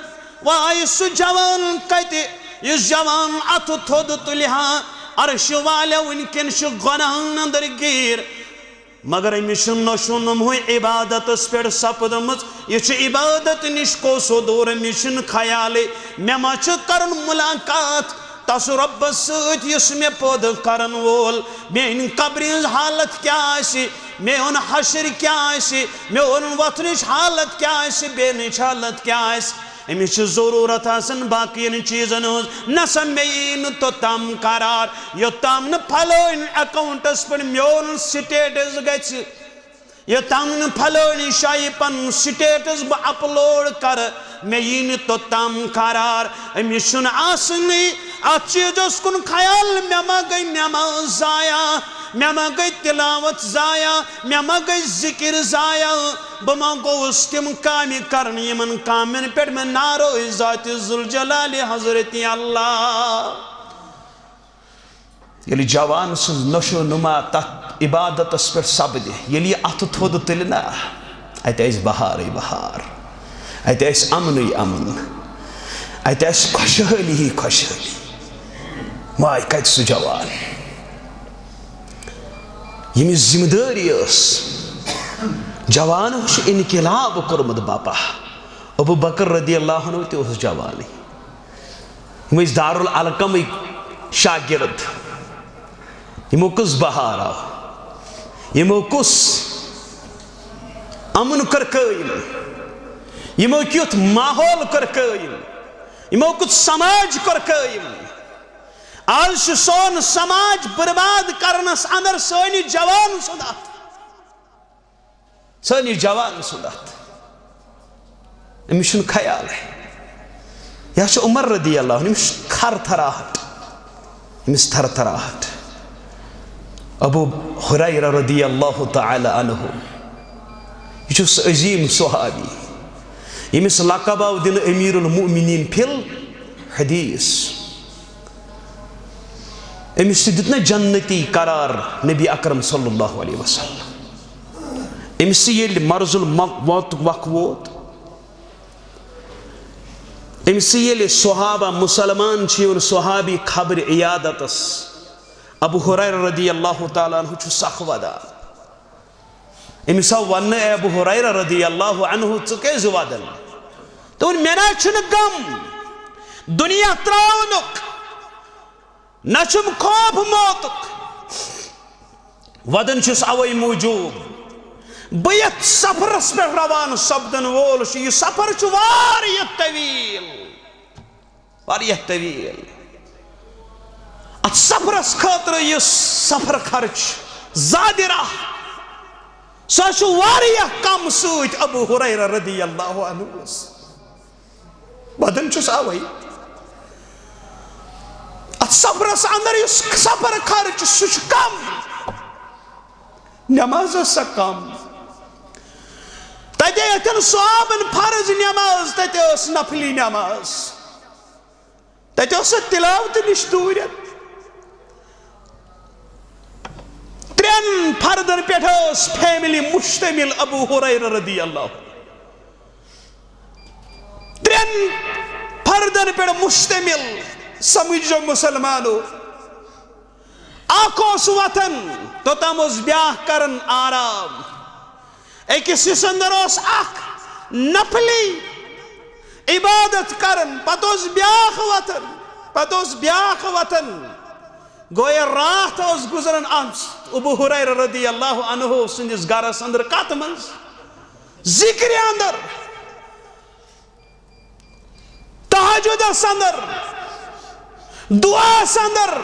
وۄنۍ آیہِ سُہ جوان کتہِ، یُس جوان اتھٕ تھوٚد تُلہِ ہا؟ عرش والٮ۪و وٕنکیٚن چھُ گۄناہن اندر گیٖر، مگر أمِس چھُ نشو نموٕے عبادتس پٮ۪ٹھ سپدمٕژ۔ یہِ چھُ عبادت نِش کوسو دوٗر، أمِس چھُنہٕ خیالٕے، مےٚ ما چھُ کرُن ملاقات تس رۄبس سۭتۍ، یُس مےٚ پٲدٕ کرن وول۔ میٲنۍ قبرِ ہٕنٛز حالت کیٛاہ آسہِ، میون حشر کیٛاہ آسہِ، میون وۄتھنٕچ حالت کیٛاہ آسہِ، بیٚہنٕچ حالت کیٛاہ آسہِ۔ أمِس چھِ ضروٗرت آسان باقین چیٖزن ہٕنٛز۔ نہ سا مےٚ یی نہٕ توٚتام قرار، یوٚتام نہٕ پھلٲنۍ اکاونٹس پٮ۪ٹھ میون سٹیٹس گژھِ۔ یوٚتام نہٕ پھلٲنی جایہِ پنُن سٹیٹس بہٕ اپلوڈ کرٕ، مےٚ یی نہٕ توٚتام قرار۔ أمِس چھُنہٕ آسنٕے اتھ چیٖزس کُن خیال، مےٚ ما گٔے نماز ضایع، مےٚ ما گٔے تلاوت ضایع، مےٚ ما گٔے ذکر ضایع، بہٕ ما گوٚوُس تِم کامہِ کرنہٕ یِمن کامٮ۪ن پٮ۪ٹھ مےٚ ناروے ذاتِ ذوالجلالِ حضرتِ اللہ۔ ییٚلہِ جوان سٕنٛز نشو نما تتھ عبادتس پٮ۪ٹھ سپدِ، ییٚلہِ یہِ اتھٕ تھوٚد تُلہِ نا، اتہِ آسہِ بہارٕے بہار، اتہِ آسہِ امنٕے امن، اتہِ آسہِ خۄشحٲلی ہی خۄشحٲلی۔ وای کتہِ سُہ جوان، ییٚمِس ذمہٕ دٲری ٲس۔ جوانو چھُ انقلاب کوٚرمُت باپا۔ ابو بکر رضی اللہ عنہ تہِ اوس جوانٕے۔ یِم ٲسۍ دارالعلقمٕکۍ شاگرد۔ یِمو کُس بہار آو؟ یِمو کُس امن کوٚر قٲیِم؟ یِمو کیُتھ ماحول کوٚر قٲیِم؟ یِمو کیُتھ سماج کوٚر قٲیِم؟ آز چھُ سون سماج برباد کرنس اندر سٲنی جوان سُنٛد اتھ۔ سٲنی جوان سُنٛد اتھ۔ أمِس چھُنہٕ خیالٕے۔ یہِ حظ چھُ عمر رضی اللہ عنہ، أمِس چھُ تھر تھراہٹ۔ أمِس تھر تھراہٹ۔ ابو ہریرہ رضی اللہ تعالی عنہ، یہِ چھُ سُہ عظیٖم صحابی، ییٚمِس لقب آو دِنہٕ امیر المؤمنین فی الحدیث۔ أمِس تہِ دیُت نہ جنتی قرار نبی اکرم صلی اللہ علیہ وسلم۔ أمِس تہِ ییٚلہِ مرض الموتُک وق ووت، أمِس تہِ ییٚلہِ صحابہ مسلمان چھِ یِوان صحابی خبرِ عیادتس، ابو ہریرہ رضی اللہ تعالیٰ عنہ چھُ سخ ودان۔ أمِس آو وننہٕ، "اے ابو ہریرہ رضی اللہ عنہ، ژٕ کیازِ ودان؟" تہٕ ووٚن، "مےٚ نہ چھُنہٕ غم دُنیا تراونُک، نہ چھُم خوف موتُک۔ ودان چھُس اوے موٗجوٗب، بہٕ یتھ سفرس پٮ۪ٹھ روانہٕ سپدن وول چھُ، یہِ سفر چھُ واریاہ طویل، واریاہ طویل۔ اتھ سفرس خٲطرٕ یُس سفر خرچ زادِ راہ، سُہ چھُ واریاہ کم سۭتۍ ابو ہریرہ رضی اللہ عنہ۔ ودان چھُس اوے، اتھ سفرس اندر یُس سفر خرچ سُہ چھُ کم، نماز ٲس سۄ کم۔ تتہِ اتٮ۪ن صحابن فرض نماز، تتہِ ٲس نفلی نماز، تتہِ اوس سُہ تلاوتہٕ نِش دوٗرٮ۪ن۔ ترٛٮ۪ن فردن پٮ۪ٹھ ٲس فیملی مشتمل ابو ہریرہ رضی اللہ۔ ترٛٮ۪ن فردن پٮ۪ٹھ مشتمل۔ سمجھو مسلمانو، اکھ اوس وۄتھان، توٚتام اوس بیٛاکھ کران آرام۔ أکِس حصس اندر اوس اکھ نفلی عبادت کران، پتہٕ اوس بیٛاکھ وۄتھان، پتہٕ اوس بیٛاکھ وۄتھان۔ گویا راتھ اوس گزران۔ ابو ہریرہ رضی اللہ عنہ سٕنٛدِس گرس اندر کتھ منٛز؟ ذکرِ اندر، تہجدس اندر، دعاہس اندر۔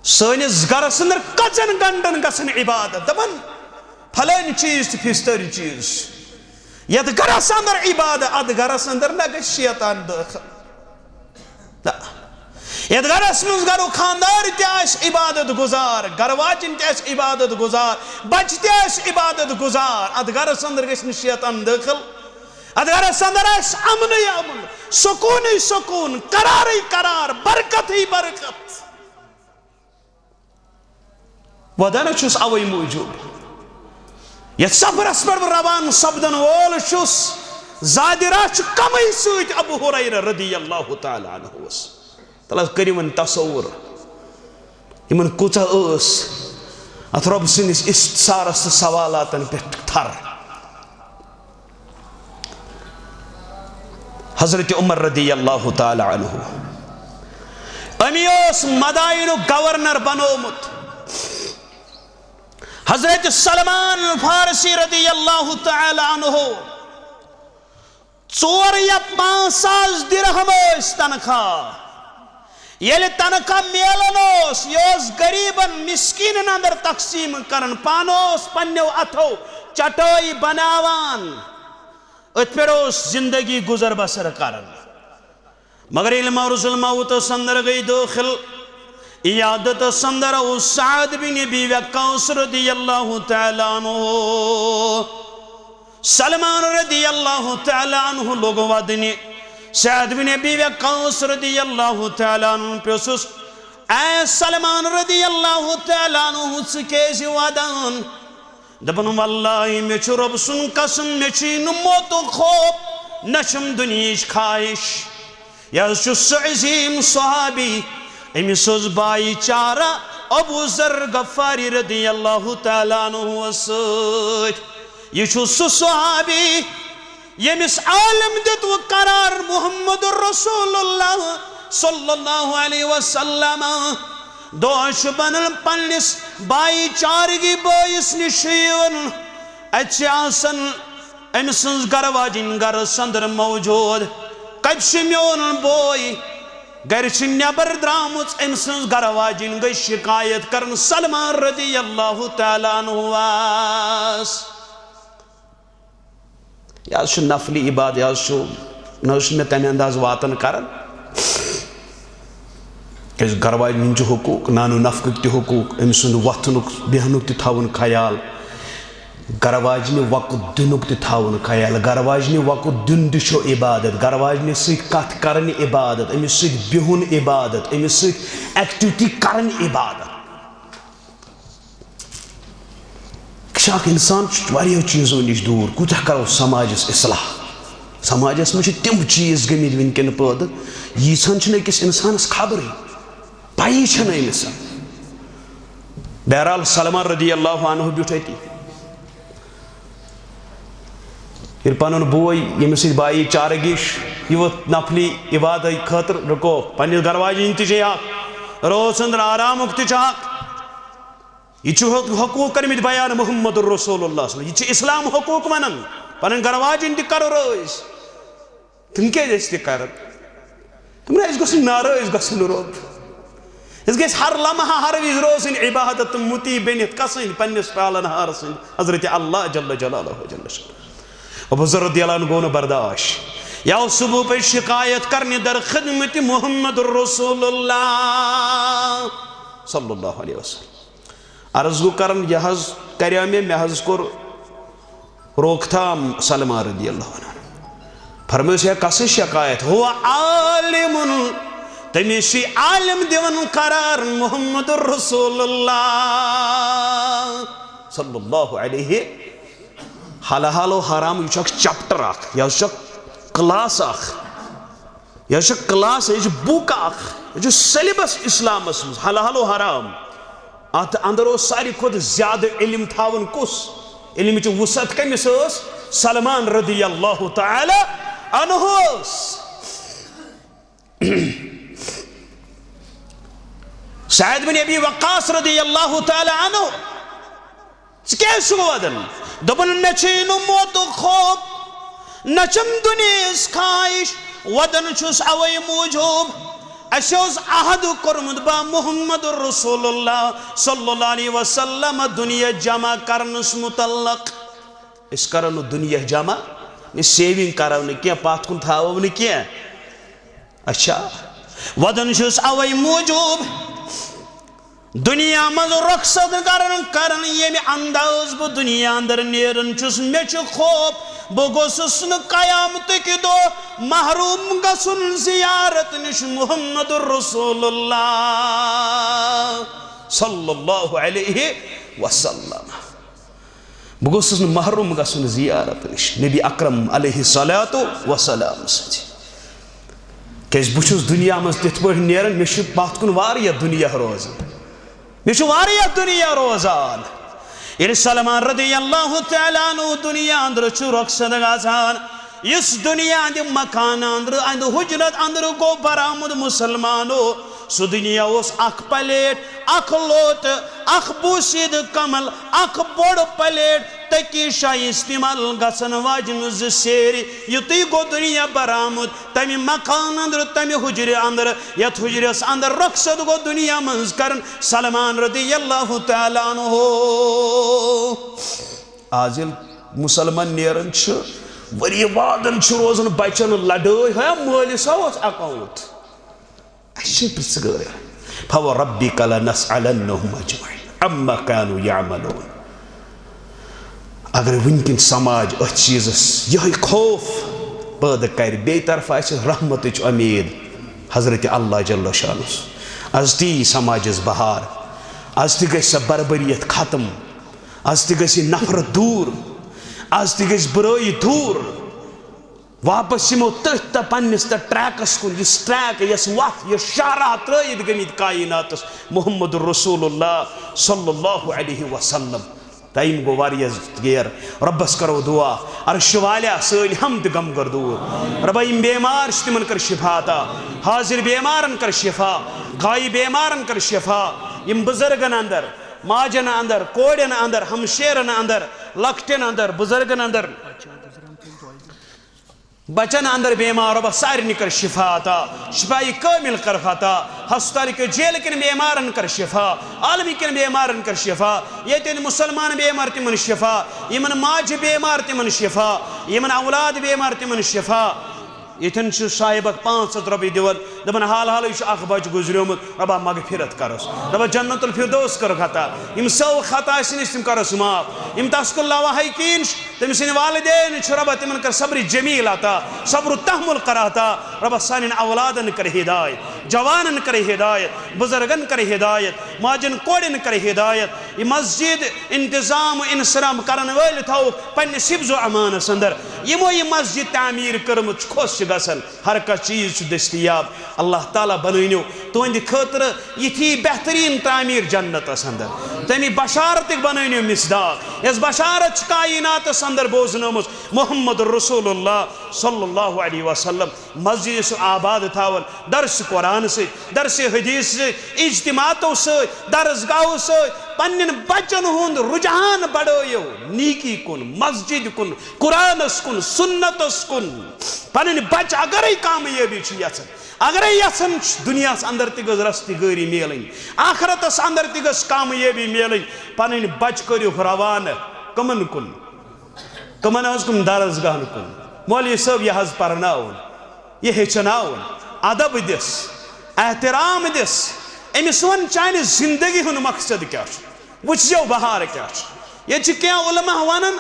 سٲنِس گرس اندر کٔژن گنٹن گژھن عبادت؟ دپان، فلٲنۍ چیٖز تہٕ فستٲنۍ چیٖز۔ یتھ گرس اندر عبادت، اتھ گرس اندر نہ گژھِ شیطان دٲخل۔ نہ۔ یتھ گرس منٛز گرُک خاندار تہِ آسہِ عبادت گزار، گرٕ واجِنۍ تہِ آسہِ عبادت گزار، بچہِ تہِ آسہِ عبادت گزار، اتھ گرس اندر گژھِ نہٕ شیطان دٲخل۔ اتھ گرس اندر آسہِ امنٕے امن، سکوٗنٕے سکوٗن، قرارٕے قرار، برکتٕے برکت۔ ودان چھُس اوے موٗجوٗب، یتھ سفرس پٮ۪ٹھ بہٕ روان سپدن وول چھُس، زادِ راہ چھُ کمٕے سۭتۍ ابو ہریرہ رضی اللہ تعالیٰ عنہ۔ تلہ حظ کٔرِو وۄنۍ تصور، یِمن کۭژاہ ٲس اتھ رۄب سٕنٛدِس استثارس تہٕ سوالاتن پٮ۪ٹھ تھر۔ حضرت عمر رضی اللہ تعالیٰ عنہ، أمی اوس مدائنُک گورنر بنوومُت۔ حضرت سلمان فارسی رضی اللہ تعالیٰ عنہ، ژور یا پانٛژھ ساس درہم ٲسۍ تنخواہ۔ ییٚلہِ تنخواہ میلان اوس، یہِ اوس غریبن، مسکینن اندر تقسیم کران، پانہٕ اوس پننیو اتھو چٹٲے بناوان، أتھۍ پٮ۪ٹھ اوس زندگی گزر بسر کران۔ مگر ییٚلہِ مرض الموتس اندر گٔے دٲخل، عیادتس اندر اوس سعد بن ابی وقاص رضی اللہ تعالیٰ عنہ۔ سلمان رضی اللہ تعالیٰ عنہ لوٚگ ودنہِ۔ سعد بن ابی وقاص رضی اللہ تعالیٰ عنہ پرٛژھُس، "اے سلمان رضی اللہ تعالیٰ عنہ، ژٕ کیازِ ودان؟" دوٚپُن، "واللہ، مےٚ چھُ رۄب سُنٛد قسم، مےٚ چھُے نہٕ موتُک خوف، نہ چھَم دُنیہٕچ خواہش۔" یہِ حظ چھُ سُہ عظیٖم صحابی، أمِس اوس بھایی چارہ ابو ذر غفاری رضی اللہ تعالیٰ عنہ سۭتۍ۔ یہِ چھُ سُہ صحابی، ییٚمِس عالم دیُتوٕ قرار محمد رسول اللہ صلی اللہ علیہ وسلم۔ دۄہس چھُ بنان پننِس بھایی چارگی بٲیِس نِش یِوان۔ اَتہِ چھِ آسان أمۍ سٕنٛز گرٕ واجِنۍ گرس اندر موجود۔ کتہِ چھُ میون بوے؟ گرِ چھِ نٮ۪بر درٛامٕژ أمۍ سٕنٛز گرٕ واجِنۍ، گٔے شکایت کران سلمان رضی اللہ تعالیٰ عنہ واس۔ یہِ حظ چھُ نفلی عبادت، یہِ حظ چھُ، نہ حظ چھُ مےٚ تَمہِ انداز واتان کران۔ کیازِ گرٕ واجنہِ ہُنٛد چھُ حقوٗق، نانو نفقٕکۍ تہِ حقوٗق، أمۍ سُنٛد وۄتھنُک بیٚہنُک تہِ تھاوُن خیال، گرٕ واجنہِ وقت دِنُک تہِ تھاوُن خیال، گرٕ واجنہِ وقت دیُن تہِ چھُ عبادت، گرٕ واجنہِ سۭتۍ کتھ کرٕنۍ عبادت، أمِس سۭتۍ بِہُن عبادت، أمِس سۭتۍ ایکٹیوٹی کرٕنۍ عبادت۔ چھُ اکھ انسان چھُ واریاہو چیٖزو نِش دوٗر، کوٗتاہ کرو سماجس اصلاح؟ سماجس منٛز چھِ تِم چیٖز گٔمٕتۍ وٕنکیٚن پٲدٕ، ییٖژہن چھِنہٕ أکِس انسانس خبرٕے، پَیی چھَنہٕ أمِس۔ بہرحال، سلمان رضی اللہ عنہ بیوٗٹھ أتی۔ ییٚلہِ پنُن بوے، ییٚمِس سۭتۍ بھایی چارگی چھُ، یہِ ووٚتھ نفلی عبادت خٲطرٕ، رُکو، پننِس گرٕ واجِنۍ تہِ چھے حق، روز سُنٛد آرامُک تہِ چھُ حق۔ یہِ چھُ حق-، حقوٗق کٔرمٕتۍ بیان محمد رسول اللہ صلی اللہ علیہ وسلم۔ یہِ چھُ اسلام حقوٗق ونان۔ پنٕنۍ گرٕ واجِنۍ تہِ کرو رٲضۍ۔ تِم کیازِ ٲسۍ تہِ کران؟ تِم نہ ٲسۍ گژھُن ناراض گژھُن رۄب۔ أسۍ گژھِ ہر لمحہ ہر وِزِ روزٕنۍ عبادت تہٕ مُطیع بٔنِتھ کسٕنۍ؟ پننِس پالن ہار سٕنٛدۍ، حضرت اللہ جل جلالہ جل شانہ۔ ابو ذر رضی اللہ عنہ گوٚو نہٕ برداش۔ یہِ آو صبح پتہٕ شکایت کرنہِ در خدمت محمد رسول اللہ صلی اللہ علیہ وسلم۔ عرض گوٚو کران، یہِ حظ کریو مےٚ، مےٚ حظ کوٚر روک تھام سلمان رضی اللہ عنہ۔ فرمٲیِس، ہے، کس شکایت؟ ہو عالم، تٔمِس چھُ عالم دِوان قرار محمد رسول اللہ صلی اللہ علیہ۔ حلال و حرام، یہِ چھُ اکھ چیپٹر اکھ، یہِ حظ چھُ اکھ کلاس اکھ۔ یہِ چھُ کلاس، یہِ چھُ بُک اکھ، یہِ چھُ سیلبس اسلامس منٛز، حلال و حرام۔ اتھ اندر اوس ساروی کھۄتہٕ زیادٕ علم تھاوان کُس؟ علمٕچ وسعت کٔمِس ٲس؟ سلمان رضی اللہ تعالی عنہ اوس۔ سعد بن ابی وقاص رضی اللہ تعالی عنہ، ژٕ کیازِ چھُکھ ودان؟ دوٚپُن، مےٚ چھُے نہٕ موتُک خوف، نہ چھم دُنیاہٕچ خواہش، ودان چھُس اوے موٗجوٗب، اَسہِ اوس عہد کوٚرمُت با محمد رسول اللہ صلی اللہ علیہ وسلم دُنیا جمع کرنس متعلق۔ أسۍ کرو نہٕ دُنیا جمع، أسۍ سیونگ کرو نہٕ کینٛہہ، پتھ کُن تھاوو نہٕ کینٛہہ۔ اچھا، ودان چھُس اوے موٗجوٗب دُنیا منٛز رۄخصت کران، کران ییٚمہِ انداز بہٕ دُنیا اندر نیران چھُس، مےٚ چھُ خوف بہٕ گوٚژھُس نہٕ قیامتٕکۍ دۄہ محروم گژھُن زیارت نِش محمد رسول اللہ صلی اللہ علیہ وسلم۔ بہٕ گوٚژھُس نہٕ محروم گژھُن زیارت نِش نبی اکرم علیہ الصلوۃ والسلام سۭتۍ۔ کیازِ بہٕ چھُس دُنیا منٛز تِتھ پٲٹھۍ نیران، مےٚ چھُ پتھ کُن واریاہ دُنیا روزان۔ مےٚ چھُ واریاہ دُنیا روزان۔ ییٚلہِ سلمان رضی اللہ تعالیٰ عنہ دُنیا اندرٕ چھُ رۄخصت گژھان، یُس دُنیا اندِ مکان اندرٕ، اندِ حجرت اندرٕ گوٚو برآمد مسلمانو، سُہ دُنیا اوس اکھ پلیٹ، اکھ لوٹہٕ، اکھ بوسیٖدٕ کمل، اکھ بوٚڑ پلیٹ۔ اکی شاہی استعمال گژھن واجن زٕ سیرِ۔ یُتُے گوٚو دُنیا برآمد تمہِ مکان اندر، تمہِ حجرِ اندر، یتھ حجرس اندر رخصت گوٚو دُنیا منٛز کرن سلمان رضی اللہ تعالیٰ عنہ۔ آز ییٚلہِ مسلمان نیران چھِ، ؤری وادن چھِ روزان بچن لڑٲے، ہے مٲلِس ہا اوس اکاؤنٹ۔ اَسہِ چھِ پرٛژھ گٲر۔ فوربک لنسألنهم أجمعين عما كانوا يعملون۔ اگر وٕنکٮ۪ن سماج أتھۍ چیٖزس یِہوٚے خوف پٲدٕ کرِ، بیٚیہِ طرفہٕ آسہِ رحمتٕچ اُمید حضرت اللہ جل شانس، از تہِ یی سماجس بہار، از تہِ گژھِ سۄ بربریت ختم، از تہِ گژھِ یہِ نفرت دوٗر، از تہِ گژھِ بُرٲیی دوٗر۔ واپس یِمو تٔتھۍ تہٕ پننِس تہٕ ٹریکس کُن، یُس ٹریک، یۄس وتھ، یۄس شاہراہ ترٲیِتھ گٔمٕتۍ کائناتس محمد رسول اللہ صلی اللہ علیہ وسلم۔ ٹائم گوٚو واریاہ گیر۔ رۄبس کرو دعا، عرش والیا سٲنۍ ہم تہٕ غم کر دوٗر۔ رۄبا، یِم بیمار چھِ، تِمن کر شفا عطا۔ حاضر بیمارن کر شفا، غائب بیمارن کر شفا۔ یِم بزرگن اندر، ماجن اندر، کورٮ۪ن اندر، ہمشیرن اندر، لۄکٹٮ۪ن اندر، بزرگن اندر، بچن اندر بیمار، رۄبا سارنٕے کر شفا عطا، شفای کامل کر عطا۔ ہسپتال کٮ۪و جیل کٮ۪ن بیمارن کر شفا، عالمی کٮ۪ن بیمارن کر شفا، ییٚتٮ۪ن مسلمان بیمار تِمن شفا، یِمن ماجہِ بیمار تِمن شفا، یِمن اولاد بیمار تِمن شفا۔ ییٚتٮ۪ن چھُ صاحب اکھ پانٛژھ ہتھ رۄپیہِ دِوان، دَپان، حال حالٕے چھُ اکھ بچہٕ گُزریومُت، رۄبا مغفرت کرس، رۄبا جنت الفردوس کرُکھ عطا۔ یِم سٲو خطا ٲسِن، أسۍ تِم کرس معاف۔ یِم تس کُن لاواحقین چھِ، تٔمۍ سٕنٛدۍ والدین چھِ، رۄبا تِمن کر صبر جمیل عطا، صبر و تحمل کر عطا۔ رۄبا سانٮ۪ن اولادن کر ہدایت، جوانن کر ہدایت، بزرگن کر ہدایت، ماجن کورٮ۪ن کر ہدایت۔ یہِ مسجد انتظام و انصرام کرن وٲلۍ تھاوُکھ پننِس حفظ و امانس اندر۔ یِمو یہِ مسجد تعمیٖر کٔرمٕژ چھِ، خۄش چھِ گژھان۔ ہر کانٛہہ چیٖز چھُ دٔستیاب۔ اللہ تعالیٰ بنٲونو تُہنٛدِ خٲطرٕ یِتھی بہتریٖن تعمیٖر جنتس اندر۔ تَمہِ بشارتٕکۍ بنٲونو مصداق، یۄس بشارت چھِ کائناتس اندر بوزنٲومٕژ محمد رسول اللہ صلی اللہ علیہ وسلم۔ مسجد ٲسِو آباد تھاوان، درس قرآن سۭتۍ، درس حدیث سۭتۍ، اجتماعاتو سۭتۍ، درس گاہو سۭتۍ۔ پننٮ۪ن بچن ہُنٛد رجحان بڑٲیِو نیکی کُن، مسجد کُن، قرآنس کُن، سنتس کُن۔ پنٕنۍ بچہٕ اگرے کامیٲبی چھِ یژھان، اگرے یژھان چھِ دُنیاہس اندر تہِ گٔژھ رستگٲری میلٕنۍ، آخرتس اندر تہِ گٔژھ کامیٲبی میلٕنۍ، پنٕنۍ بچہٕ کٔرِو روانہٕ۔ کمن کُن؟ کمن حظ کُن؟ درسگاہن کُن۔ مولوی صٲب، یہِ حظ پرناوُن، یہِ ہیٚچھناوُن، ادب دِس، احترام دِس، أمِس وَن چانہِ زندگی ہُنٛد مقصد کیٛاہ چھُ، وٕچھ زیو بہار کیٛاہ چھُ۔ ییٚتہِ چھِ کینٛہہ علماء وَنان،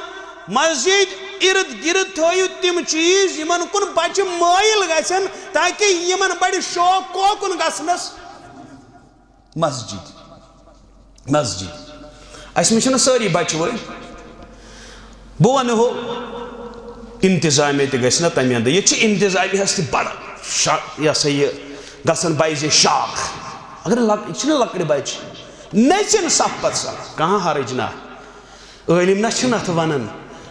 مسجد ارد گرد تھٲیِو تِم چیٖز یِمن کُن بچہِ مٲیِل گژھن، تاکہِ یِمن بڑِ شوق کوکُن گژھنس۔ مسجد، مسجد۔ اَسہِ منٛز چھِنہٕ سٲری بچہٕ وٲلۍ۔ بہٕ وَنہٕ ہو، انتظامیہ تہِ گژھِ نہ تَمہِ اندٕ۔ ییٚتہِ چھِ انتظامیہس تہِ بڑٕ شا-، یہِ ہسا یہِ گژھان بچہِ شاخ۔ اگر لۄک-، یہِ چھِنہٕ لۄکٕٹۍ بچہِ، نٔژِن صف پتہٕ صف، کانٛہہ حرج نہ۔ عٲلِم نہ چھِنہٕ اَتھ وَنان،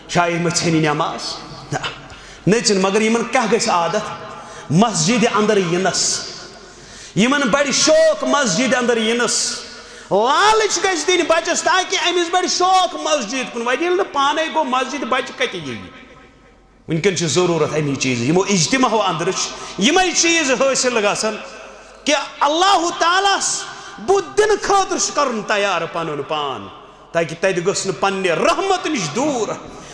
شاید مہ ژھیٚنہِ نٮ۪ماز۔ نہ، نٔژِن، مگر یِمن کیٛاہ گژھِ عادت؟ مسجدِ اندر یِنس۔ یِمن بڑِ شوق مسجدِ اندر یِنس۔ لالچ گژھِ دِنۍ بچس، تاکہِ أمِس بڑِ شوق مسجد کُن۔ وۄنۍ ییٚلہِ نہٕ پانے گوٚو مسجد، بچہِ کتہِ یِیہِ؟ وٕنکٮ۪ن چھِ ضروٗرت اَمی چیٖزٕ۔ یِمو اجتماعو اندرٕ چھِ یِمے چیٖز حٲصِل گژھان کہِ اللہ تعالیٰ ہس بُتھ دِنہٕ خٲطرٕ چھُ کرُن تیار پنُن پان، تاکہِ تتہِ گٔژھ نہٕ پننہِ رحمت نِش دوٗر،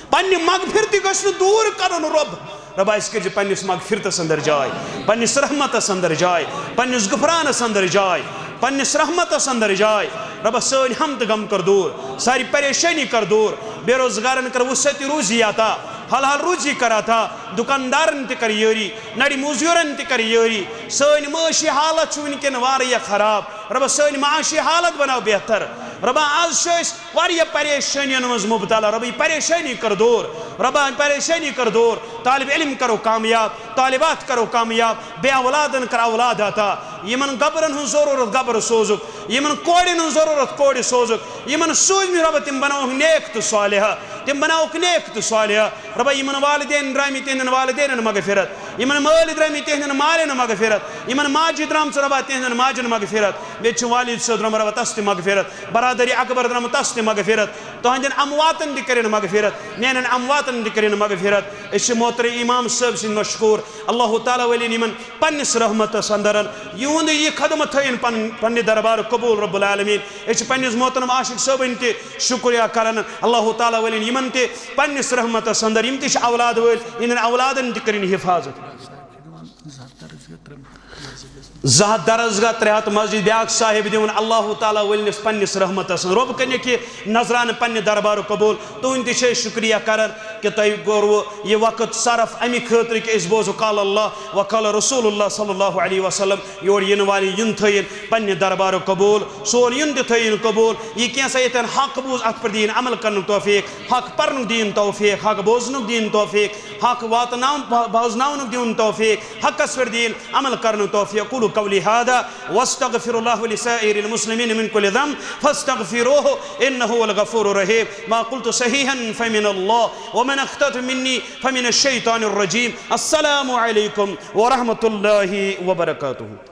پننہِ مغفرتہِ گٔژھ نہٕ دوٗر کرُن۔ رۄب، رۄبا، اَسہِ کٔرۍ زِ پننِس مغفرتس اندر جاے، پننِس رحمتس اندر جاے، پننِس غفرانس اندر جاے، پننِس رحمتس اندر جاے۔ رۄبا، سٲنۍ ہم تہٕ غم کر دوٗر، ساری پریشٲنی کر دوٗر، بے روزگارن کر وسعت روزی عطا، حلال روزی کر عطا، دکاندارن تہِ کر یٲری، نڑِ موزیورن تہِ کر یٲری۔ سٲنۍ معاشی حالت چھِ وٕنکٮ۪ن واریاہ خراب۔ رۄبا، سٲنۍ معاشی حالت بناو بہتر۔ رۄبا، از چھِ أسۍ واریاہ پریشٲنین منٛز مبتلا۔ رۄبا، یہِ پریشٲنی کر دوٗر۔ رۄبا، یہِ پریشٲنی کر دوٗر۔ طالب علم کرو کامیاب، طالبات کرو کامیاب، بے اولادن کر اولاد عطا۔ یِمن گبرن ہٕنٛز ضروٗرت گبر سوزُکھ، یِمن کورٮ۪ن ہٕنٛز ضروٗرت کورِ سوزُکھ، یِمن سوٗزمٕتۍ رۄبا تِم بناوکھ نیک تہٕ صالحہ، تِم بناوکھ نیک تہٕ صالحہ۔ رۄبا، یِمن والدین درٛامٕتۍ، تِہنٛدٮ۪ن والدینن مغفرت، یِمن مٲلۍ درٛامٕتۍ، تِہنٛدٮ۪ن مالٮ۪ن مغفرت۔ یِمن ماجہِ درٛامژٕ، رۄبا، تِہنٛدٮ۪ن ماجٮ۪ن مغفرت۔ مےٚ تہِ چھُ والد صٲب درٛامُت، رۄبا، تَس تہِ مغفرت۔ برادری اکبر درٛامُت، تَس تہِ مغفرت۔ تُہنٛدٮ۪ن امواتن تہِ کٔرِن مغفرت، میانٮ۪ن امواتن تہِ کٔرِن مغفرت۔ أسۍ چھِ محترم امام صٲب سٕنٛدۍ مشکور۔ اللہ تعالیٰ ولِن یِمن پننِس رحمتس اندر۔ یِہُنٛد یہِ خدمت تھٲیِن پن-، پننہِ دربار قبول رب العالمین۔ أسۍ چھِ پننِس محترم عاشق صٲبٕنۍ تہِ شکریہ کران۔ اللہ تعالیٰ ولِن یِمن تہِ پننِس رحمتس اندر۔ یِم تہِ چھِ اولاد وٲلۍ، یِہنٛدٮ۪ن اولادن تہِ کٔرِن حفاظت۔ زٕ ہتھ درسگاہ، ترٛےٚ ہتھ مسجد، بیاکھ صاحب دِوان۔ اللہ تعالیٰ ولنس پننِس رحمتس اندر۔ رب کٔرِنکھ یہِ نذرانہٕ پننہِ دربار قبول۔ تُہنٛد تہِ چھِ أسۍ شکریہ کران کہ تۄہہِ کوٚروٕ یہِ وقت صرف امہِ خٲطرٕ کہ أسۍ بوزو قال اللہ و قال رسول اللہ صلی اللہ علیہ وسلم۔ یور یِنہٕ والٮ۪ن یِن تھٲیِن پننہِ دربار قبول، سون یُن تہِ تھٲیِن قبول۔ یہِ کینٛہہ سا ییٚتٮ۪ن حق بوٗز، اتھ پٮ۪ٹھ دِیِن عمل کرنُک توفیق، حق پرنُک دِیِن توفیق، حق بوزنُک دِیِن توفیق، حق واتناو-، بو-، بوزناونُک دِیُن توفیق، حقس پٮ۪ٹھ دِیِن عمل کرنُک توفیق۔ قولوا قولی هذا واستغفر الله لسائر المسلمين من كل ذنب فاستغفروه إنه هو الغفور الرحيم۔ ما قلت صحيحا فمن الله ومن أخطأت مني فمن الشيطان الرجيم۔ السلام عليكم ورحمة الله وبركاته۔